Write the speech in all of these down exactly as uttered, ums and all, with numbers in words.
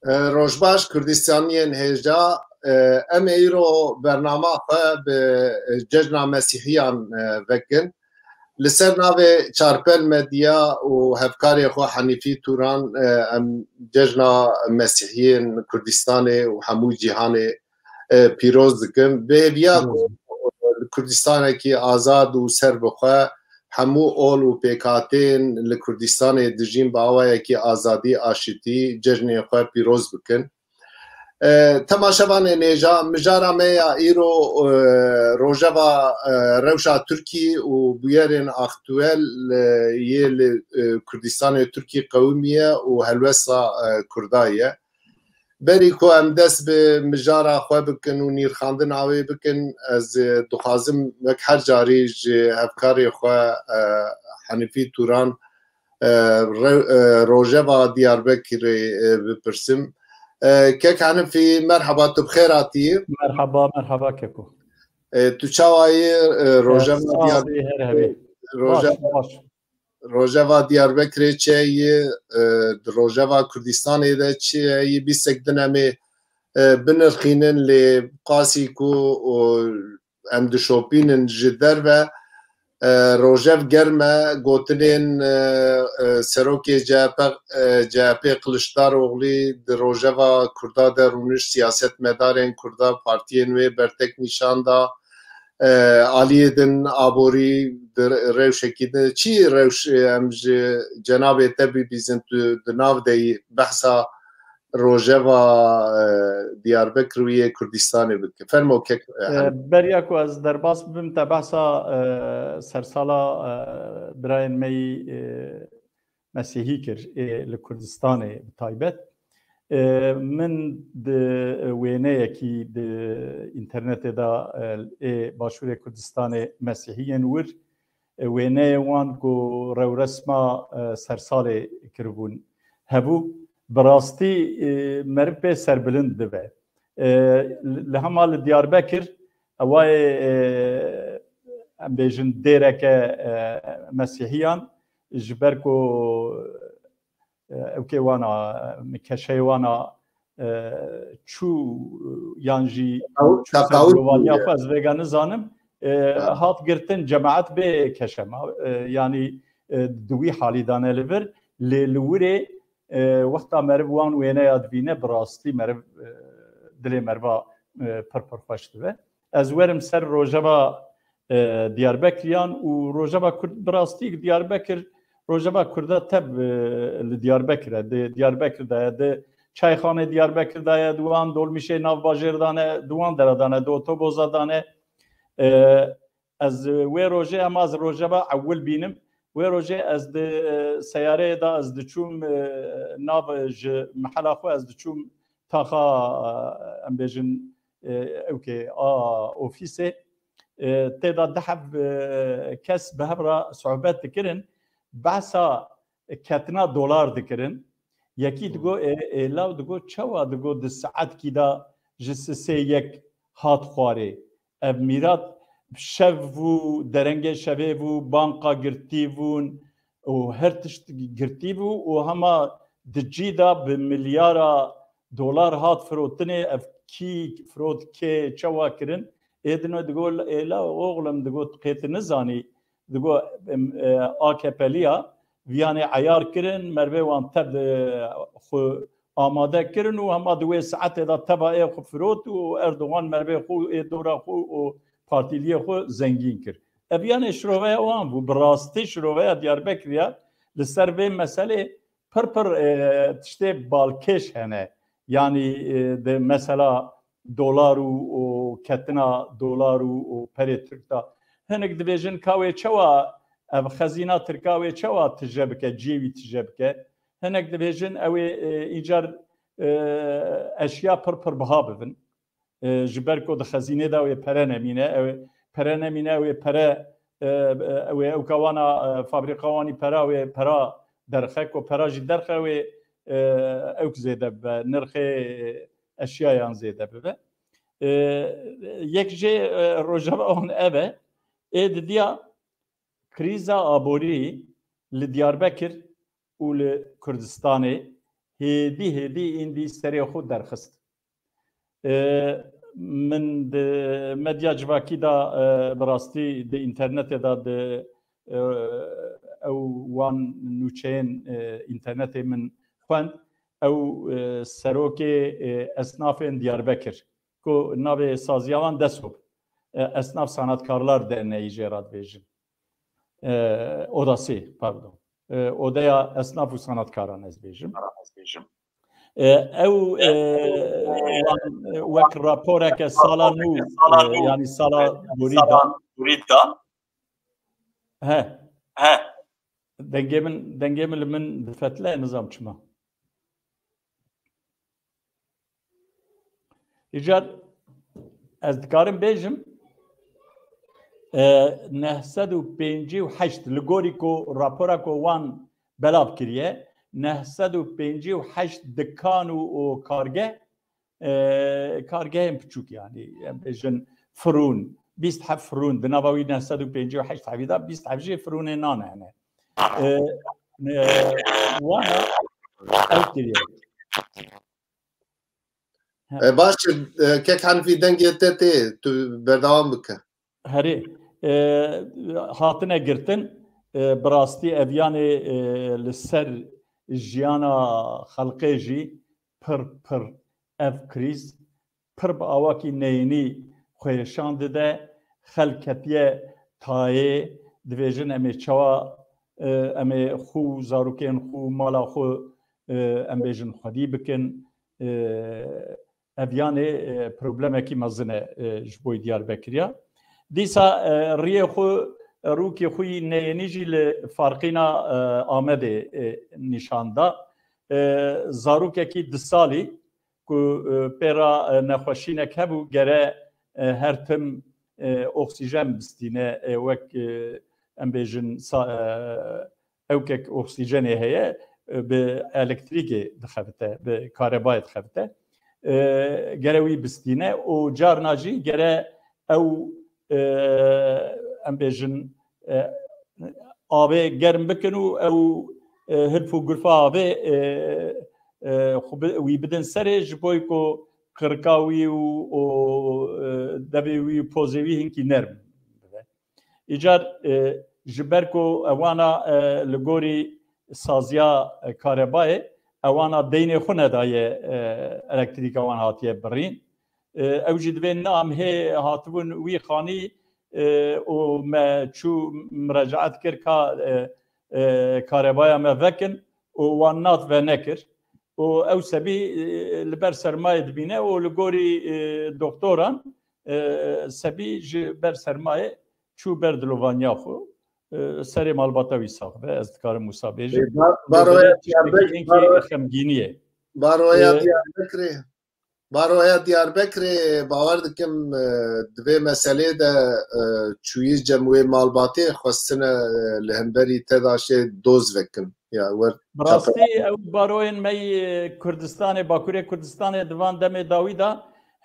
E, Rojbaş Kurdistaniyên hêja, e, em ê îro bernama xwe bi cejna Mesîhiyan, e, vekin. Li ser navê Çarpel Medya û hevkarê xwe Henîfî Turan, e, em cejna Mesîhiyên Kurdistanê û hemû cîhanê, e, pîroz dikim. Bi hêviya ku li Kurdistanekî azad û serbixwe hemû ol û pêkhateyên li Kurdistanê dijîn bi awayekî azadî, aşitî cejnê xwe pîroz bikin. E, temaşevanên hêja, mijara me ya îro, e, rojeva, e, rewşa Tirkî û bûyerên aktuel, e, yê li, e, Kurdistanê Tirkî qewimiye û helwesta, e, Kurda ye. Berî ku em dest bi mijara xwe bikin û nîrxandina wê bikin, ez, e, dixwazim wek her carî ji hevkarê xwe, e, Henîfî Turan, e, re-, e, rojeva Diyarbekirê, e, bipirsim. E, Kek Henîfî, merheba, tu bi xêr hatî. Merhaba, merhaba keko. E, tu çawa yî? E, rojeva Diyarbekirê, her hebî. Roje-, baş, baş. Rojeva Diyarbekirê çi ye, e, di rojeva Kurdistanê de çi ye, yî bîstek din em ê, e, binirxînin, lê qasî ku, o, em dişopînin ji derve, e, rojev germ e, gotinên, e, e, serokê C H P, e, C H P Kiliçdaroglî di rojeva Kurda de rûniş, siyasetmedarên Kurda, partiyên wê bertek nîşan da, e, aliyê din aborî di rewşekî din. Çi rewş, e, em ji cenabê te bibîzin, tu di nav de yî behsa rojeva, e, Diyarbekir û yê Kurdistanê bike. Fermo kek, e, E, Henîf. Beriya ku ez derbas bibim, te behsa, e, sersala, e, birayên me yî, e, Mesîhî kir, ê, li Kurdistanê bi taybet. E, min di wêneyekî di înternetê de, e, ê Başûrê Kurdistanê Mesîhiyên wir, e, wêneyê wan ku rewresma, e, sersalê kiribûn hebû, bi rastî, e, meriv pê serbilind dibe. E, li, li hema li Diyarbekir, ewa yê, e, em bêjin dêreke, e, Mesîhiyan, ji ber ku, e, ewkê wana, e, keşeyê wana, e, çû, yan jî Teqaw-, çû ser teqawul girovaniya bûye. Xwe, ez vêga nizanim, e, Ha. Hat girtin, cemaet bê keşema, e, yanî, e, di wî halî dane li vir, lê li wirê, e, wexta meriv wan wêneya dibîne, bi rastî meriv, e, dilê meriva, e, pir pir xweş dibe. Ez werim ser rojeva, e, Diyarbekiriyan û rojeva Kurd, bi rastî Diyarbekir, rojeva Kurda tev, e, li Diyarbekir e, di Diyarbekir de ye, di çayxanê Diyarbekir de ye, di wan dolmîşê nav bajêr de ne, di wan dera de ne, di otoboza de ne. E, ez wê rojê, hema ez rojeva ewil bînim. Wê rojê ez di, e, seyareyê de ez diçûm, e, nav, e, ji mehela xwe ez diçûm taxa, e, em bêjin, e, ewkê a ofîsê, e, tê de deh heb, e, kes bi hev re sohbet dikirin. Behsa ketina dolar dikirin. Yekî Hmm. digo, ê, ê law digo, çawa digo di saetkî de ji sisê yek hat xwarê. Ev mîrat şev bû, derengê şevê bû, banka girtî bûn û her tişt girtî bû û hema di cî de bi milyara dolar hat firotinê, ev kî firot, kê, çawa kirin? Ê dino digo, ê la oxlim digo, qê tu nizanî, digo, em, e, A K P'liya, viyanê eyar kirin, mervê wan tev, e, xwe amade kirin û hema di wê saetê de teva ê xwe firot û Erdogan mervê xwe û ê dora xwe û partîliyê xwe zengîn kir. Ev yanê şiroveya wan bû, bi rastî şiroveya Diyarbekirê ya. Li ser vê meselê pir pir, e, tiştê balkêş hene. Yanî, e, di mesela dolar û, û ketina dolar û, û perê Tirk de. Hinek dibêjin ka wê çawa ev xezîna Tirka wê çawa tije bike, ciyê wî tije bike. Hinek dibêjin ew ê, e, îcar, e, eşya pir pir biha bibin. E, ji ber ku di xezînê de wê pere nemîne, ew ê pere nemîne, ew ê pere, e, e, ew ê ewka wana, e, fabrîka wanî pera, wê pera derxe, ku pera jî derxe wê, e, ewk zêde bibe, nirxê eşyayan zêde bibe. E, yek jê, e, rojeva wan ev e. Ê didiya krîza aborî li Diyarbekir û li Kurdistanê hêdî hêdî îndî serê xwe derxist. E, min di medya civakî de, e, bi rastî di înternetê de di, e, ew wan nûçeyên, e, înternetê min xwend. Ew, e, serokê, e, esnafên Diyarbekir, ku navê saziya wan DESOB, e, Esnaf Sanatkarlar Derneği jê re dibêjin. E, Odasê, pardon. E, Odeya Esnaf û Sanatkaran ez bêjim. E, ew, e, wan, e, wek raporeke sala nû, e, yanî sala borî da. He. He. Dengê min, dengê min li min difetle, nizam çima. Îcar ez dikarim bêjim, e, neh sed û pêncî û heşt, li gorî ku rapora ku wan belav kiriye, neh sed û pêncî û heşt dikan û, û kargeh, e, kargehên piçûk, yanî, em bêjin firûn, bîst heb firûn, di nava wî neh sed û pêncî û heşt hebî de bîst heb jî firûnê nan hene. E, e, wana ew kiriye. He. E, baş e, e, kek Hanifî, dengê te tê, tu berdewam bike. Herê, e, hatine girtin, e, bi rastî ev yanê, e, li ser jiyana xelkê jî pir, pir ev krîz pir bi awakî neyînî xwe hêşan dide, xelk ketiye tayê, dibêjin em ê çawa, e, em ê xwe û zarokên xwe û mala xwe, e, em bêjin xwedî bikin. E, ev yanê, e, problemekî mezin e, e, ji bo Diyarbekiriya. Dîsa, e, riyê xwe, rûkê xwe yî neyênî jî li farqîna, e, Amedê, e, nîşan da. E, zarokekî du salî ku, e, pê re, e, nexweşînek hebû, gere, e, her tim, e, oksîjen bistîne, e, wek, e, em bêjin sa-, e, ewkek oksîjenê heye, e, bi elektrîkê dixebite, bi karebayê dixebite. E, gere wî bistîne û carna jî gere ew, e, em bêjin, e, avê germ bikin û ew, e, hilf û gurfa avê, e, e, xwe bi-, wî bidin serê, ji bo ku qirika wî û, û, e, devê wî û pozê wî hinkî nerm bibe. Îcar, e, ji ber ku ewana, e, li gorî saziya, e, karebayê, ewana deynê xwe nedaye, e, elektrîka wan hatiye birîn. E, ew jî divê na em hê hatibûn wî xanî, e, û me çû mirecaet kir ka, e, e, karebaya me vekin û wan nat venekir. Û ew sebî, e, li ber sermayê dibîne û li gorî, e, doktoran, e, sebî ji ber sermayê çû ber dilovaniya xwe, e, serê malbata wî sax be, ez dikarim wisa bêjim. E, ba-, baroya Diyarbekir, baroya, xemgîniyê. Baroya, e, Diyarbekirê. Baroya Diyarbekirê, bawer dikim, e, di vê meselê de, e, çûyî cem wê malbatê xwestine, e, li hemberî te de şê doz vekin. Ya, wer bi rastî ew baroyên me yê Kurdistanê, Bakurê Kurdistanê di van demê dawî de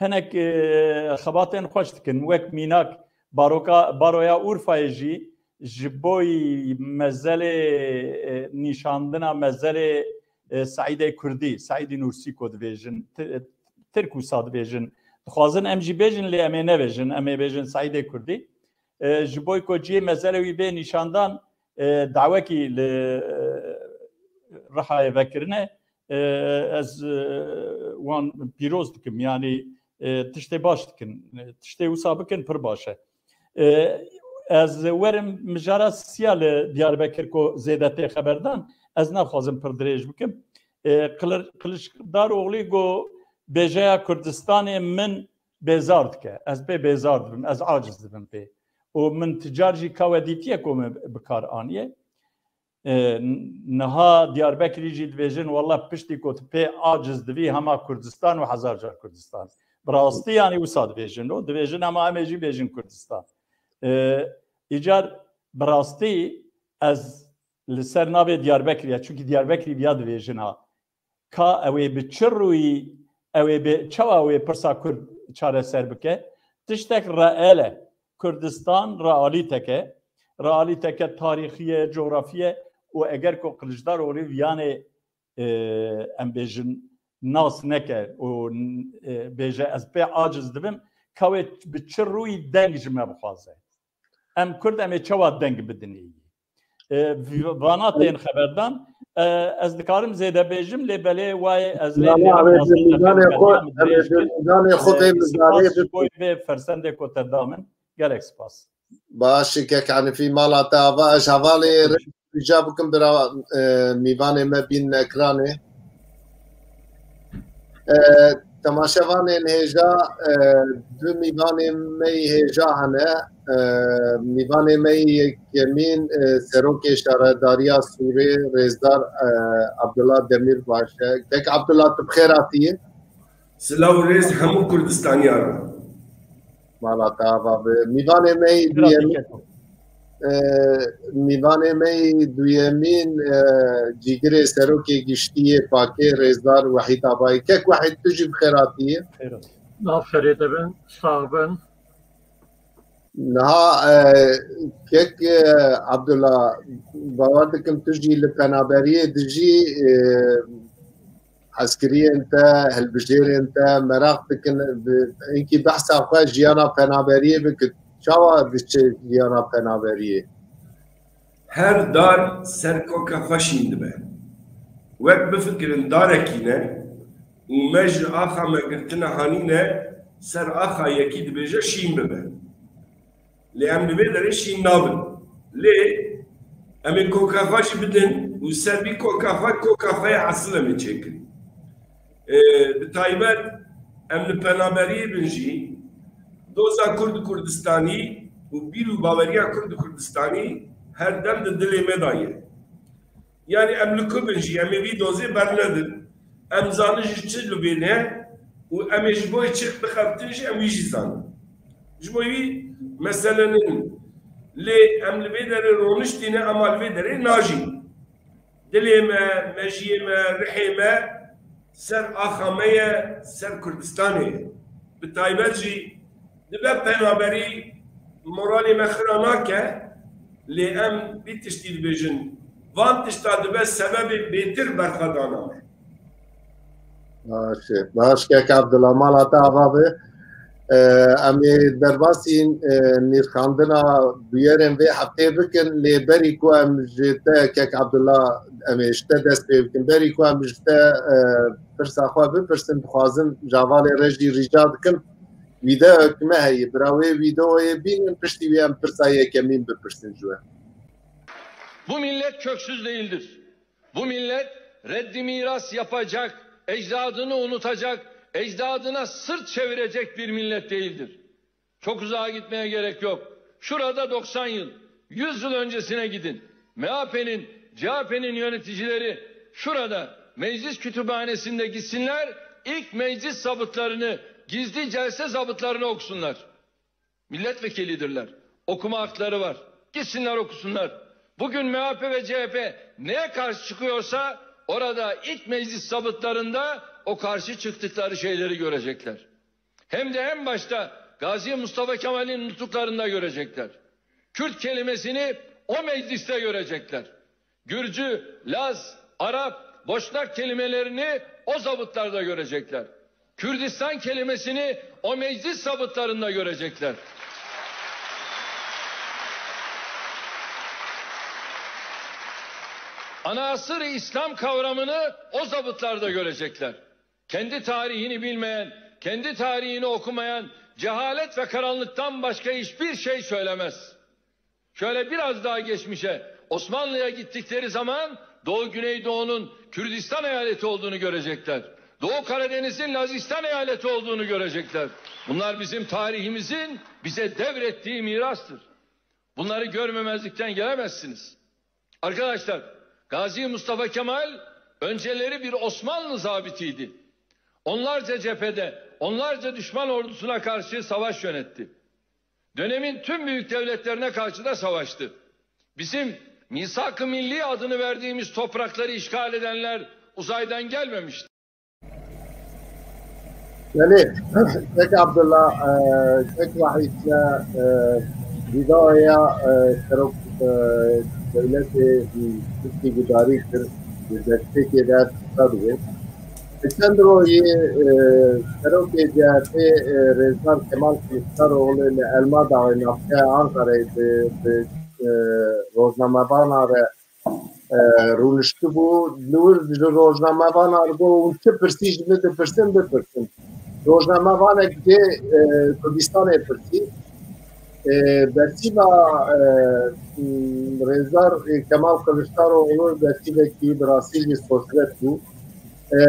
hinek, e, xebatên xweş dikin. Wek mînak baroka, baroya Urfayê jî ji bo mezelê, e, nîşandina mezelê, e, Seîdê Kurdî, Seîdî Nûrsî ku dibêjin, ti-, Tirk wisa dibêjin. Dixwazin em jî bêjin, lê em ê nebêjin, em ê bêjin Seîdê Kurdî. E, ji bo ku cihê mezelê wî bê nîşandan, e, dawekî li, e, Rihayê vekirine, e, ez, e, wan pîroz dikim, yanî, e, tiştê baş dikin. E, tiştê wisa bikin pir baş e. E, ez werim mijara siya li Diyarbekir ku zêde tê xeberdan, ez naxwazim pir dirêj bikim. E, Qilir-, Qiliçdaroglî got, bêjeya Kurdistanê min bêzar dike. Ez pê bêzar dibim, ez aciz dibim pê. Û min ti car jî ka we dîtiye ku min bi kar aniye. E, niha Diyarbekirî jî dibêjin, wela piştî ku tu pê aciz dibî, hema Kurdistan û hezar car Kurdistan. Bi rastî yanî wisa dibêjin û dibêjin, hema em ê jî bêjin Kurdistan. E, îcar bi rastî ez li ser navê Diyarbekirî, çunkî Diyarbekirî viya dibêjin ha. Ka ew ê bi çi rûyî, ew ê bi çawa ew ê pirsa Kurd çareser bike? Tiştek reel e. Kurdistan realîtek e. Realîteke tarîxî ye, cografî ye û eger ku Kiliçdaroglu viyanê e, em bêjin nas neke û, e, bêje ez pê aciz dibim, ka wê bi çi rûyî deng ji me bixwaze? Em Kurd em ê çawa deng bidinê? E, vana tên xeberdan, e, ez dikarim zêde bêjim, lê belê wayê ez rê Nana, lê em ê bi mîzanê xwe, em ê bi mîzanê xwe vê mijarê spas ji bo vê fersendê ku te da min. Gelek spas. Baş e, kek Hanifî, mala te ava, ez hevalê rica bikim bira, e, mîvanê me bîn ekranê. E, temaşevanên hêja, e, du mîvanên me yî hêja hene. E, mîvanê me yî yekemîn, e, Serokê Şaredariya Sûrê, Rêzdar, e, Abdullah Demîrbaş e. Kek Abdullah, tu bi xêr hatiyî? Silav û rêz hemû Kurdistaniyan re. Mala te ava be. Mîvanê me yî duyemîn, e, mîvanê me yî duyemîn, e, cîgirê Serokê Giştî yê pakê, Rêzdar Wehîd Abayî. Kek Wehîd, tu jî bi xêr hatiyî. Xêr hatî. Nav xêrê te bin, sax bin. Niha, e, kek, e, Abdullah, bawer dikim tu jî li penaberiyê dijî, e, Eskiriyên te, hilbijêrên te meraq dikin, bi, hinkî behsa xwe jiyana penaberiyê bike. Çawa diçe jiyana penaberiyê? Her dar ser koka xwe şîn dibe. Wek bifikirin darekî ne û me ji axa me girtine hanîne ser axa yekî dibêje şîn bibe. Lê em li vê derê şîn nabin. Lê em ê koka xwe jî bidin û ser vî koka xwe, koka xwe yê esil em ê çêkin. Ê, bi taybet em li penaberiyê bin jî doza Kurd û Kurdistanî û bîr û baweriya Kurd û Kurdistanî her dem di dilê me de ye. Yanî em li ku bin jî, em ê vî dozê bernedin. Em zanin ji çi li vê ne û em ê ji bo çi bixebitin jî em wî jî zanin. Ji bo wî mesele nîn. Lê em li vê derê roniştîne, ema li vê derê najîn. Dilê me, mejiyê me, rihê me ser axa me ye, ser Kurdistanê ye. Bi taybet jî dibe penaberî moralê me xira nake, lê em vî tiştî dibêjin. Van tişta dibe sebebê bêtir berxwedana me. Baş e. Baş, kek Abdullah, mala te ava be. E, em ê derbasî, e, nirxandina bûyerên vê heftê bikin, lê berî ku em ji te, kek Abdullah, em ê ji te dest pê bikin. Berî ku em ji te, e, pirsa xwe bipirsin, dixwazim ji hevalê re jî rica dikim. Vîdeoyek me heye, bira wê vîdeoyê bînin, piştî wê em pirsa yekemîn bipirsin ji we. Bu millet köksüz değildir. Bu millet reddi miras yapacak, ecdadını unutacak, ecdadına sırt çevirecek bir millet değildir. Çok uzağa gitmeye gerek yok. Şurada doksan yıl, yüz yıl öncesine gidin. M H P'nin, C H P'nin yöneticileri şurada meclis kütüphanesinde gitsinler, ilk meclis zabıtlarını, gizli celse zabıtlarını okusunlar. Milletvekilidirler. Okuma hakları var. Gitsinler okusunlar. Bugün M H P ve C H P neye karşı çıkıyorsa orada ilk meclis zabıtlarında o karşı çıktıkları şeyleri görecekler. Hem de en başta Gazi Mustafa Kemal'in nutuklarında görecekler. Kürt kelimesini o mecliste görecekler. Gürcü, Laz, Arap, Boşnak kelimelerini o zabıtlarda görecekler. Kürdistan kelimesini o meclis zabıtlarında görecekler. Anasır-ı İslam kavramını o zabıtlarda görecekler. Kendi tarihini bilmeyen, kendi tarihini okumayan, cehalet ve karanlıktan başka hiçbir şey söylemez. Şöyle biraz daha geçmişe, Osmanlı'ya gittikleri zaman Doğu Güneydoğu'nun Kürdistan eyaleti olduğunu görecekler. Doğu Karadeniz'in Lazistan eyaleti olduğunu görecekler. Bunlar bizim tarihimizin bize devrettiği mirastır. Bunları görmemezlikten gelemezsiniz. Arkadaşlar, Gazi Mustafa Kemal önceleri bir Osmanlı zabitiydi. Onlarca cephede, onlarca düşman ordusuna karşı savaş yönetti. Dönemin tüm büyük devletlerine karşı da savaştı. Bizim Misak-ı Milli adını verdiğimiz toprakları işgal edenler uzaydan gelmemişti. Belê, kek Abdullah, e, kek Wahîd me, e, vîdeoya, e, serok, e, dewletê, e, Tirkî gudarî kir, di destpêkê de Kurdistan dibê. Bi çend rojî, e, serokê C H P'ê, e, Rêzdar Kemal Kiliçdaroğlu li Elmadağê navçeya Ankarayê bi, bi, e, rojnamevanan re, e, rûniştibû. Li wir ji rojnamevanan re got, hûn çi pirsî ji min dipirsin, bipirsin. Rojnamevanek jê, e, Kurdistanê pirsî. E, bersiva, e, Rêzdar, e, Kemal Kiliçdaroğlu bersivekî bi rastî jî sosret bû. E,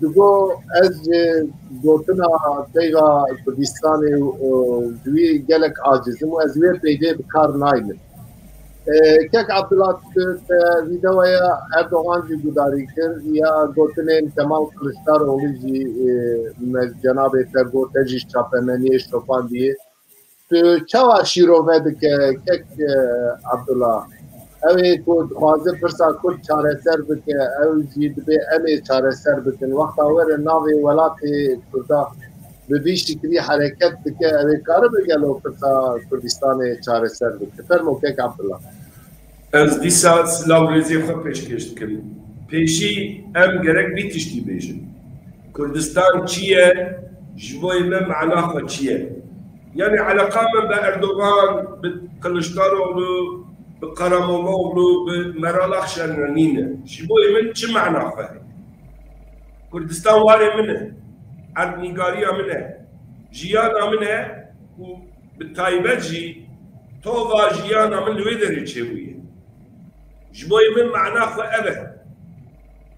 digo, ez ji gotina peyva Kurdistanê û, û ji wî gelek aciz im û ez wê peydê bi kar naynim. E, kek Abdullah, tu te vîdeoya Erdogan jî gudarî kir, ya gotinên Kemal Kiliçdaroğlu jî, e, me cenabê te got, te jî çapemeniyê şopandiyê. Tu çawa şîrove dike kek, e, Abdullah? Ew ê ku dixwaze pirsa Kurd çareser bike, ew jî dibê em ê çareser bikin. Wexta were navê welatê Kurda bi vî şiklî hereket bike, ew ê karibe gelo pirsa Kurdistanê çareser bike? Fermo kek Abdullah. Ez dîsa silav rêzê xwe pêşkêş dikim. Pêşî em gerek vî tiştî bêjin. Kurdistan çi ye? Ji bo me mana xwe çi ye? Yani eleqa min bi Erdogan, bi Kılıçdaroğlu, bi Karamollaoğlu, bi Meral Akşener nîne. Ji bo min çi mana xwe heye? Kurdistan warê min e. Erdnîgariya min e. Jiyana min e û bi taybet jî tova jiyana min li wê derê çêbûye. Ji bo min mana xwe ev e.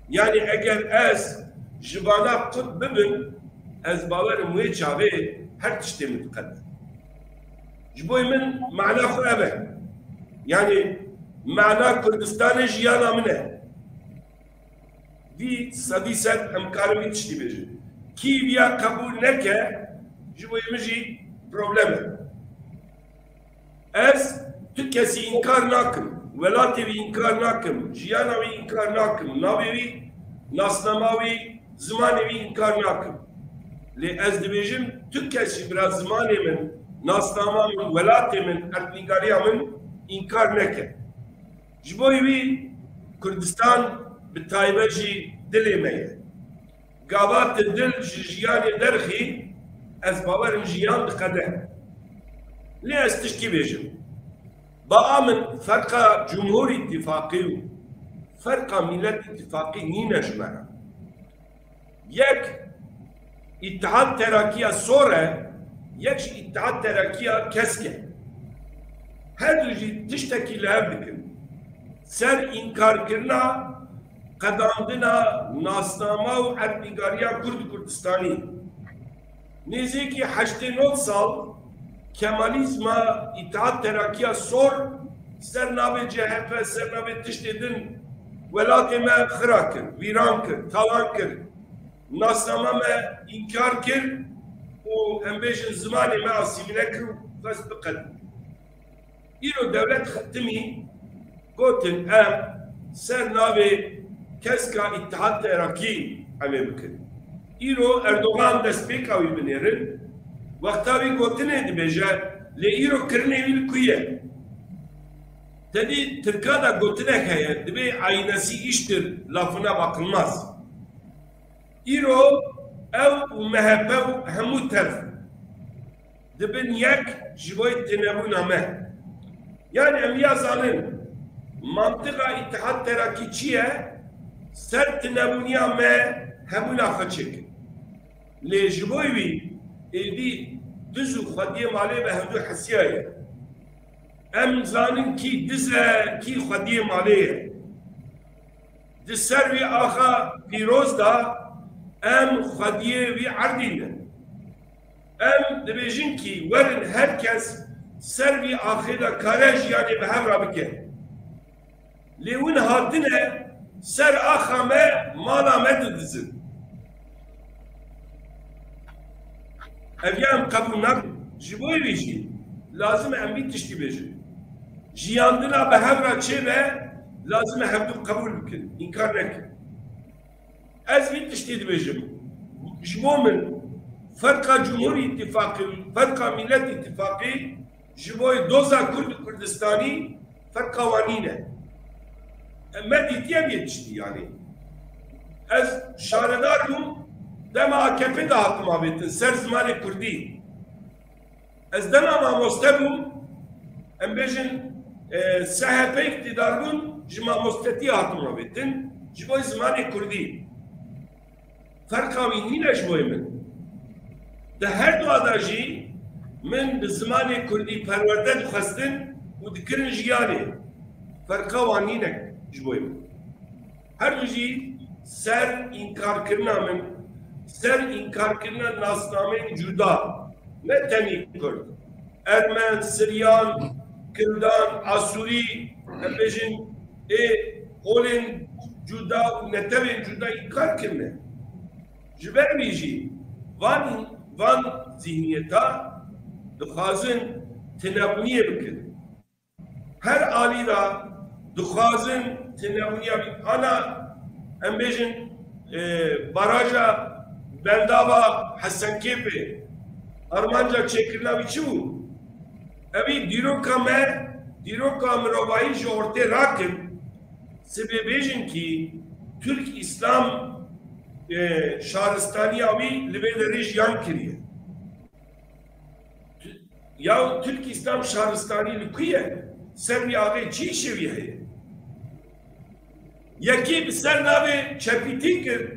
Yani eger ez ji vana qut bibim, ez bawer im wê çavê her tiştê min diqede. Ji bo min mana xwe ev e. Yani mana Kurdistanê jiyana min e. Vî sedî sed em karin vî tiştî bêjin. Kî viya qebûl neke, ji bo min jî problem e. Ez tu kesî înkar nakim, welatê wî înkar nakim, jiyana wî înkar nakim, navê wî, nasnama wî, zimanê wî înkar nakim. Lê ez dibêjim, tu kesî bira zimanê min, nasnama min, welatê min, erdnîgariya min înkar neke. Ji bo wî Kurdistan bi taybet jî dilê me ye. Gava tu dil ji jiyanê derxî, ez bawer im jiyan diqede. Lê ez tişkî bêjim. Baa min ferqa Cumhur Îttifaqî û ferqa Millet Îttifaqî nîne ji me re. Yek Îttihat Terakîya sor e, yek jî Îttihat Terakîya kesk e. Her du jî tiştekî li hev dikin. Ser înkarkirina qedandina nasnama û erdnîgariya Kurd û Kurdistanî. Nêzîkî heştê nod sal Kemalîzma, Îttihat Terakîya sor ser navê C H P, ser navê tiştê din welatê me xira kir, vîran kir, talan kir. Nasnama me înkar kir û em bêjin zimanê me asîmîle kir û xwest biqedin. Îro dewlet xetimî gotin em ser navê keska Îttihat Terakî em ê bikin. Îro Erdogan destpêka wî binêrin, wexta wî gotinê dibêje, lê îro kirinê wî li ku ye? Tedî Tirka de gotinek heye, dibê aynesi iştir, lafına bakılmaz. Îro ew û M H P û hemû tev dibin yek ji bo tinebûna me. Yani em ya zanin, mantiqa Îttihat Terakî çi ye? Ser tinebûniya me hemûna xwe çêkin. Lê ji bo wî êdî diz û xwediyê malê me hevdû hesiyaye. Em zanin kî diz e, kî xwediyê malê ye. Di ser wî axa pîroz de em xwediyê wî erdî ne. Em dibêjin kî werin her kes ser vî axê de kare jiyanê bi hev re bike. Lê hûn hatine ser axa me, mala me didizin. Ev ya em qebûl nakin. Ji bo wî jî lazim e em vî tiştî bêjin. Jiyandina bi hev re çêbe, lazim e hevdû qebûl bikin, înkar nekin. Ez vî tiştî dibêjim. Ji bo min ferqa Cumhur Îttifaqî, ferqa Millet Îttifaqî ji bo doza Kurd û Kurdistanî ferqa wan nîne. Me dîtiye vê tiştî, yanî. Ez şaredar bûm, dema A K P de hatim avêtin, ser zimanê kurdî. Ez dema mamoste bûm, em bêjin, e, S H P îktîdar bûn, ji mamostetiyê hatim avêtin, ji bo zimanê kurdî. Ferqa wî nîne ji bo min. Di her dua de jî min bi zimanê kurdî perwerde dixwestin û dikirin jiyanê. Ferqa wan nîne ji bo min. Her du jî ser înkarkirina min, ser înkarkirina nasnameyên cuda, ne tenê kurd, ermen, siryan, kildan, asûrî, em bêjin ê holên cuda û netewên cuda înkar kirine. Ji ber vî jî van, van zîhniyeta dixwazin tinebûniyê bikin. Her alî de dixwazin tinebûniya bî. Ana em bêjin, e, baraja Beldava Hesenkêpê, armanca çêkirina wî çi bû? Evî dîroka me, dîroka mirovahî ji ortê rakin, sibê bêjin kî Türk İslam, e, şaristaniya wî li vê derê jiyan kiriye. Ya Türk İslam şaristanî li ku ye? Ser wî avê çi îşê wî heye? Yekî bi ser navê çepîtî kir,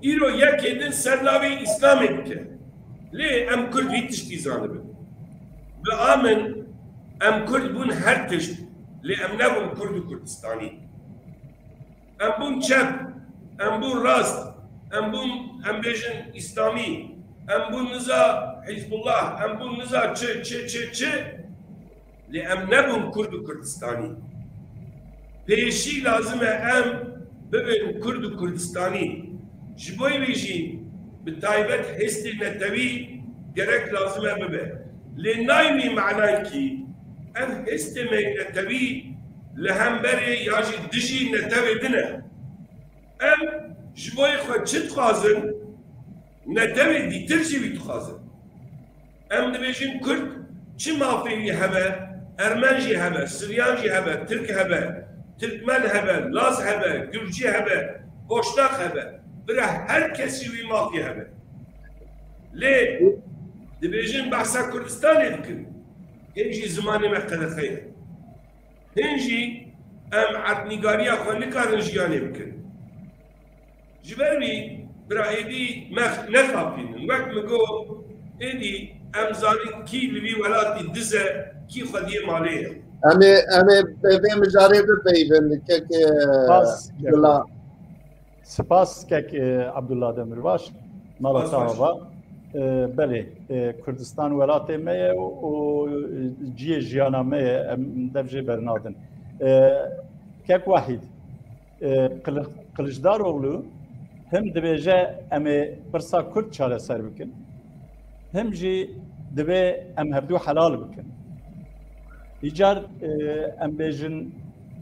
îro yekê din ser navê Îslamê dike. Lê em kurd vî tiştî zanibin. Bi a min em kurd bûn her tişt, lê em nebûn kurd û Kurdistanî. Em bûn çep, em bûn rast, em bûn, em bêjin, îslamî, em bûn niza Hizbullah, em bûn niza çi, çi, çi, çi. Lê em nebûn kurd û Kurdistanî. Pêşî lazim e em bibin kurd û Kurdistanî. Ji bo wî jî bi taybet hêstê netewî gerek lazim e bibe. Lê nayê wî manayê kî ev hêstê me yê netewî li hemberê ya jî dijî netewê din e. Em ji bo xwe çi dixwazin, netewê dîtir jî wî dixwazin. Em dibêjin Kurd çi mafê wî hebe, Ermen jî hebe, Siryan jî hebe, Tirk hebe, Tirkmen hebe, Laz hebe, Gurcî hebe, Boşnak hebe, bira her kesî wî mafê hebe. Lê dibêjin behsa Kurdistanê dikin. Hê jî zimanê me qedexe ye. Hîn jî em erdnîgariya xwe nikarin jiyanê bikin. Ji ber wî bira êdî me nexapînin. Wek min got, êdî em zanin kî li vî welatî diz e, kî xwediyê malê ye. Em ê, em ê bi vê mijarê bipeyivin, kek, e, Spas, Abdullah. Spas kek, e, Abdullah Demirbaş. Mala Spas te baş. Ava. E, belê, e, Kurdistan welatê me ye û, û ciyê jiyana me ye, em dev jê bernadin. E, kek Wahîd, e, Kili-, Kiliçdaroglu him dibêje em ê pirsa Kurd çareser bikin, him jî divê em hevdû helal bikin. Îcar, e, em bêjin,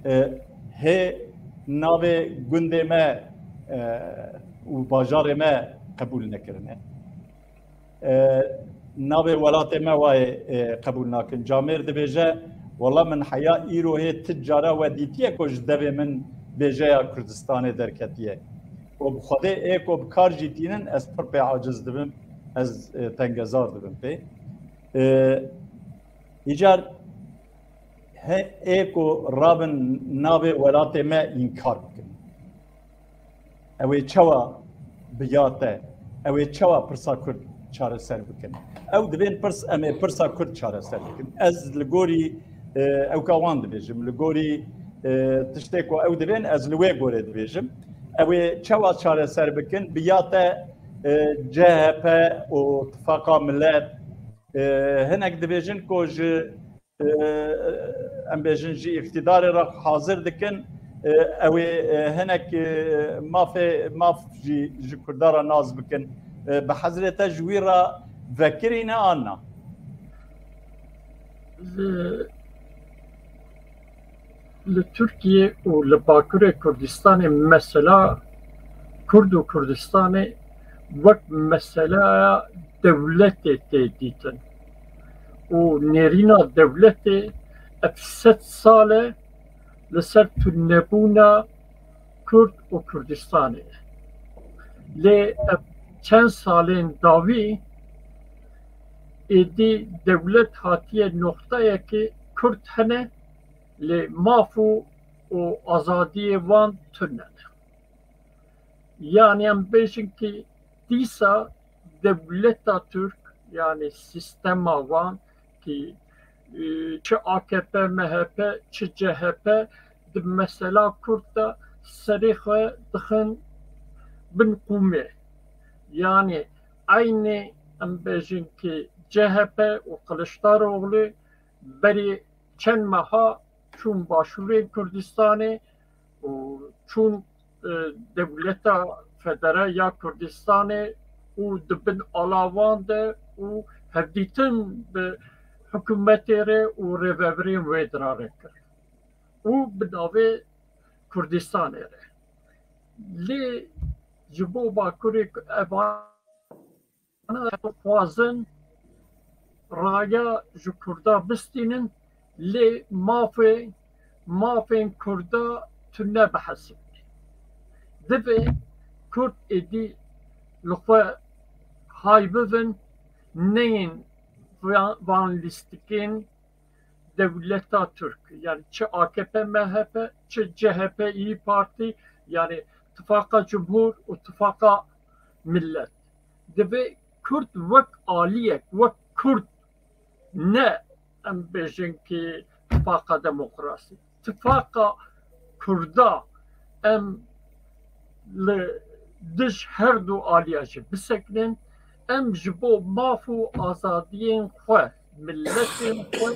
e, hê navê gundê me, e, û bajarê me qebûl nekirine. E, navê welatê me wayê, e, qebûl nakin. Camêr dibêje, wela min heya îro hê ti cara we dîtiye ku ji devê min bêjeya Kurdistanê derketiye. Û bi Xwedê ê ku bi kar jî tînin, ez pir pê aciz dibim, ez, e, tengezar dibim pê. E, Îcar he, ê ku rabin navê welatê me înkar bikin. Ew ê çawa bi ya te, ew ê çawa pirsa Kurd çareser bikin? Ew dibên pirs, em ê pirsa Kurd çareser bikin. Ez li gorî, e, ewka wan dibêjim, li gorî, e, tiştê ku ew dibên, ez li wê gorê dibêjim. Ew ê çawa çareser bikin? Bi ya te, e, C H P û Tifaqa Millet, e, hinek dibêjin ku ji, e, em bêjin, ji îqtîdarê re hazir dikin, e, ew ê, e, hinek, e, mafê, maf jî ji Kurda re nas bikin. E, bi hezrê te ji wî re vekirî ne an na? Li, li Tirkiye û li Bakurê Kurdistanê mesela Kurd û Kurdistanê wek meseleya dewletê tê dîtin û nêrîna dewletê ev sed sal e li ser tunebûna Kurd û Kurdistanê. Lê ev çend salên dawî êdî dewlet hatiye noqteyekê Kurd hene, lê maf û, û azadiyê wan tune ne. Yanî em bêjin ki dîsa dewleta Türk, yanî sîstema wan ki, e, çi A K P, M H P, çi C H P di mesela Kurd de serê xwe dixin bin qûmê. Yanî eynî em bêjin ki C H P û Kiliçdaroglu berî çend meha çûn Başûrê Kurdistanê û çûn, e, dewleta federe ya Kurdistanê û di bin alavan de û hevdîtin bi hikûmetê re û rêvebirên wê dira re kir û bi navê Kurdistanê re. Lê ji bo Bakurê ev dixwazin raya ji Kurda bistînin, lê mafê, mafên Kurda tune bihesibin. Divê Kurd êdî li xwe hay bibin, neyên van, van lîstikên dewleta Türk, yani çi A K P M H P, çi C H P İYİ Parti, yani Tifaqa Cumhur û Tifaqa Millet. Divê Kurd wek aliyek, wek Kurd, ne em bêjin ki Tifaqa Demokrasî. Tifaqa Kurda em li dij her du aliya jî bisekinin, em ji bo maf û azadiyên xwe, miletên xwe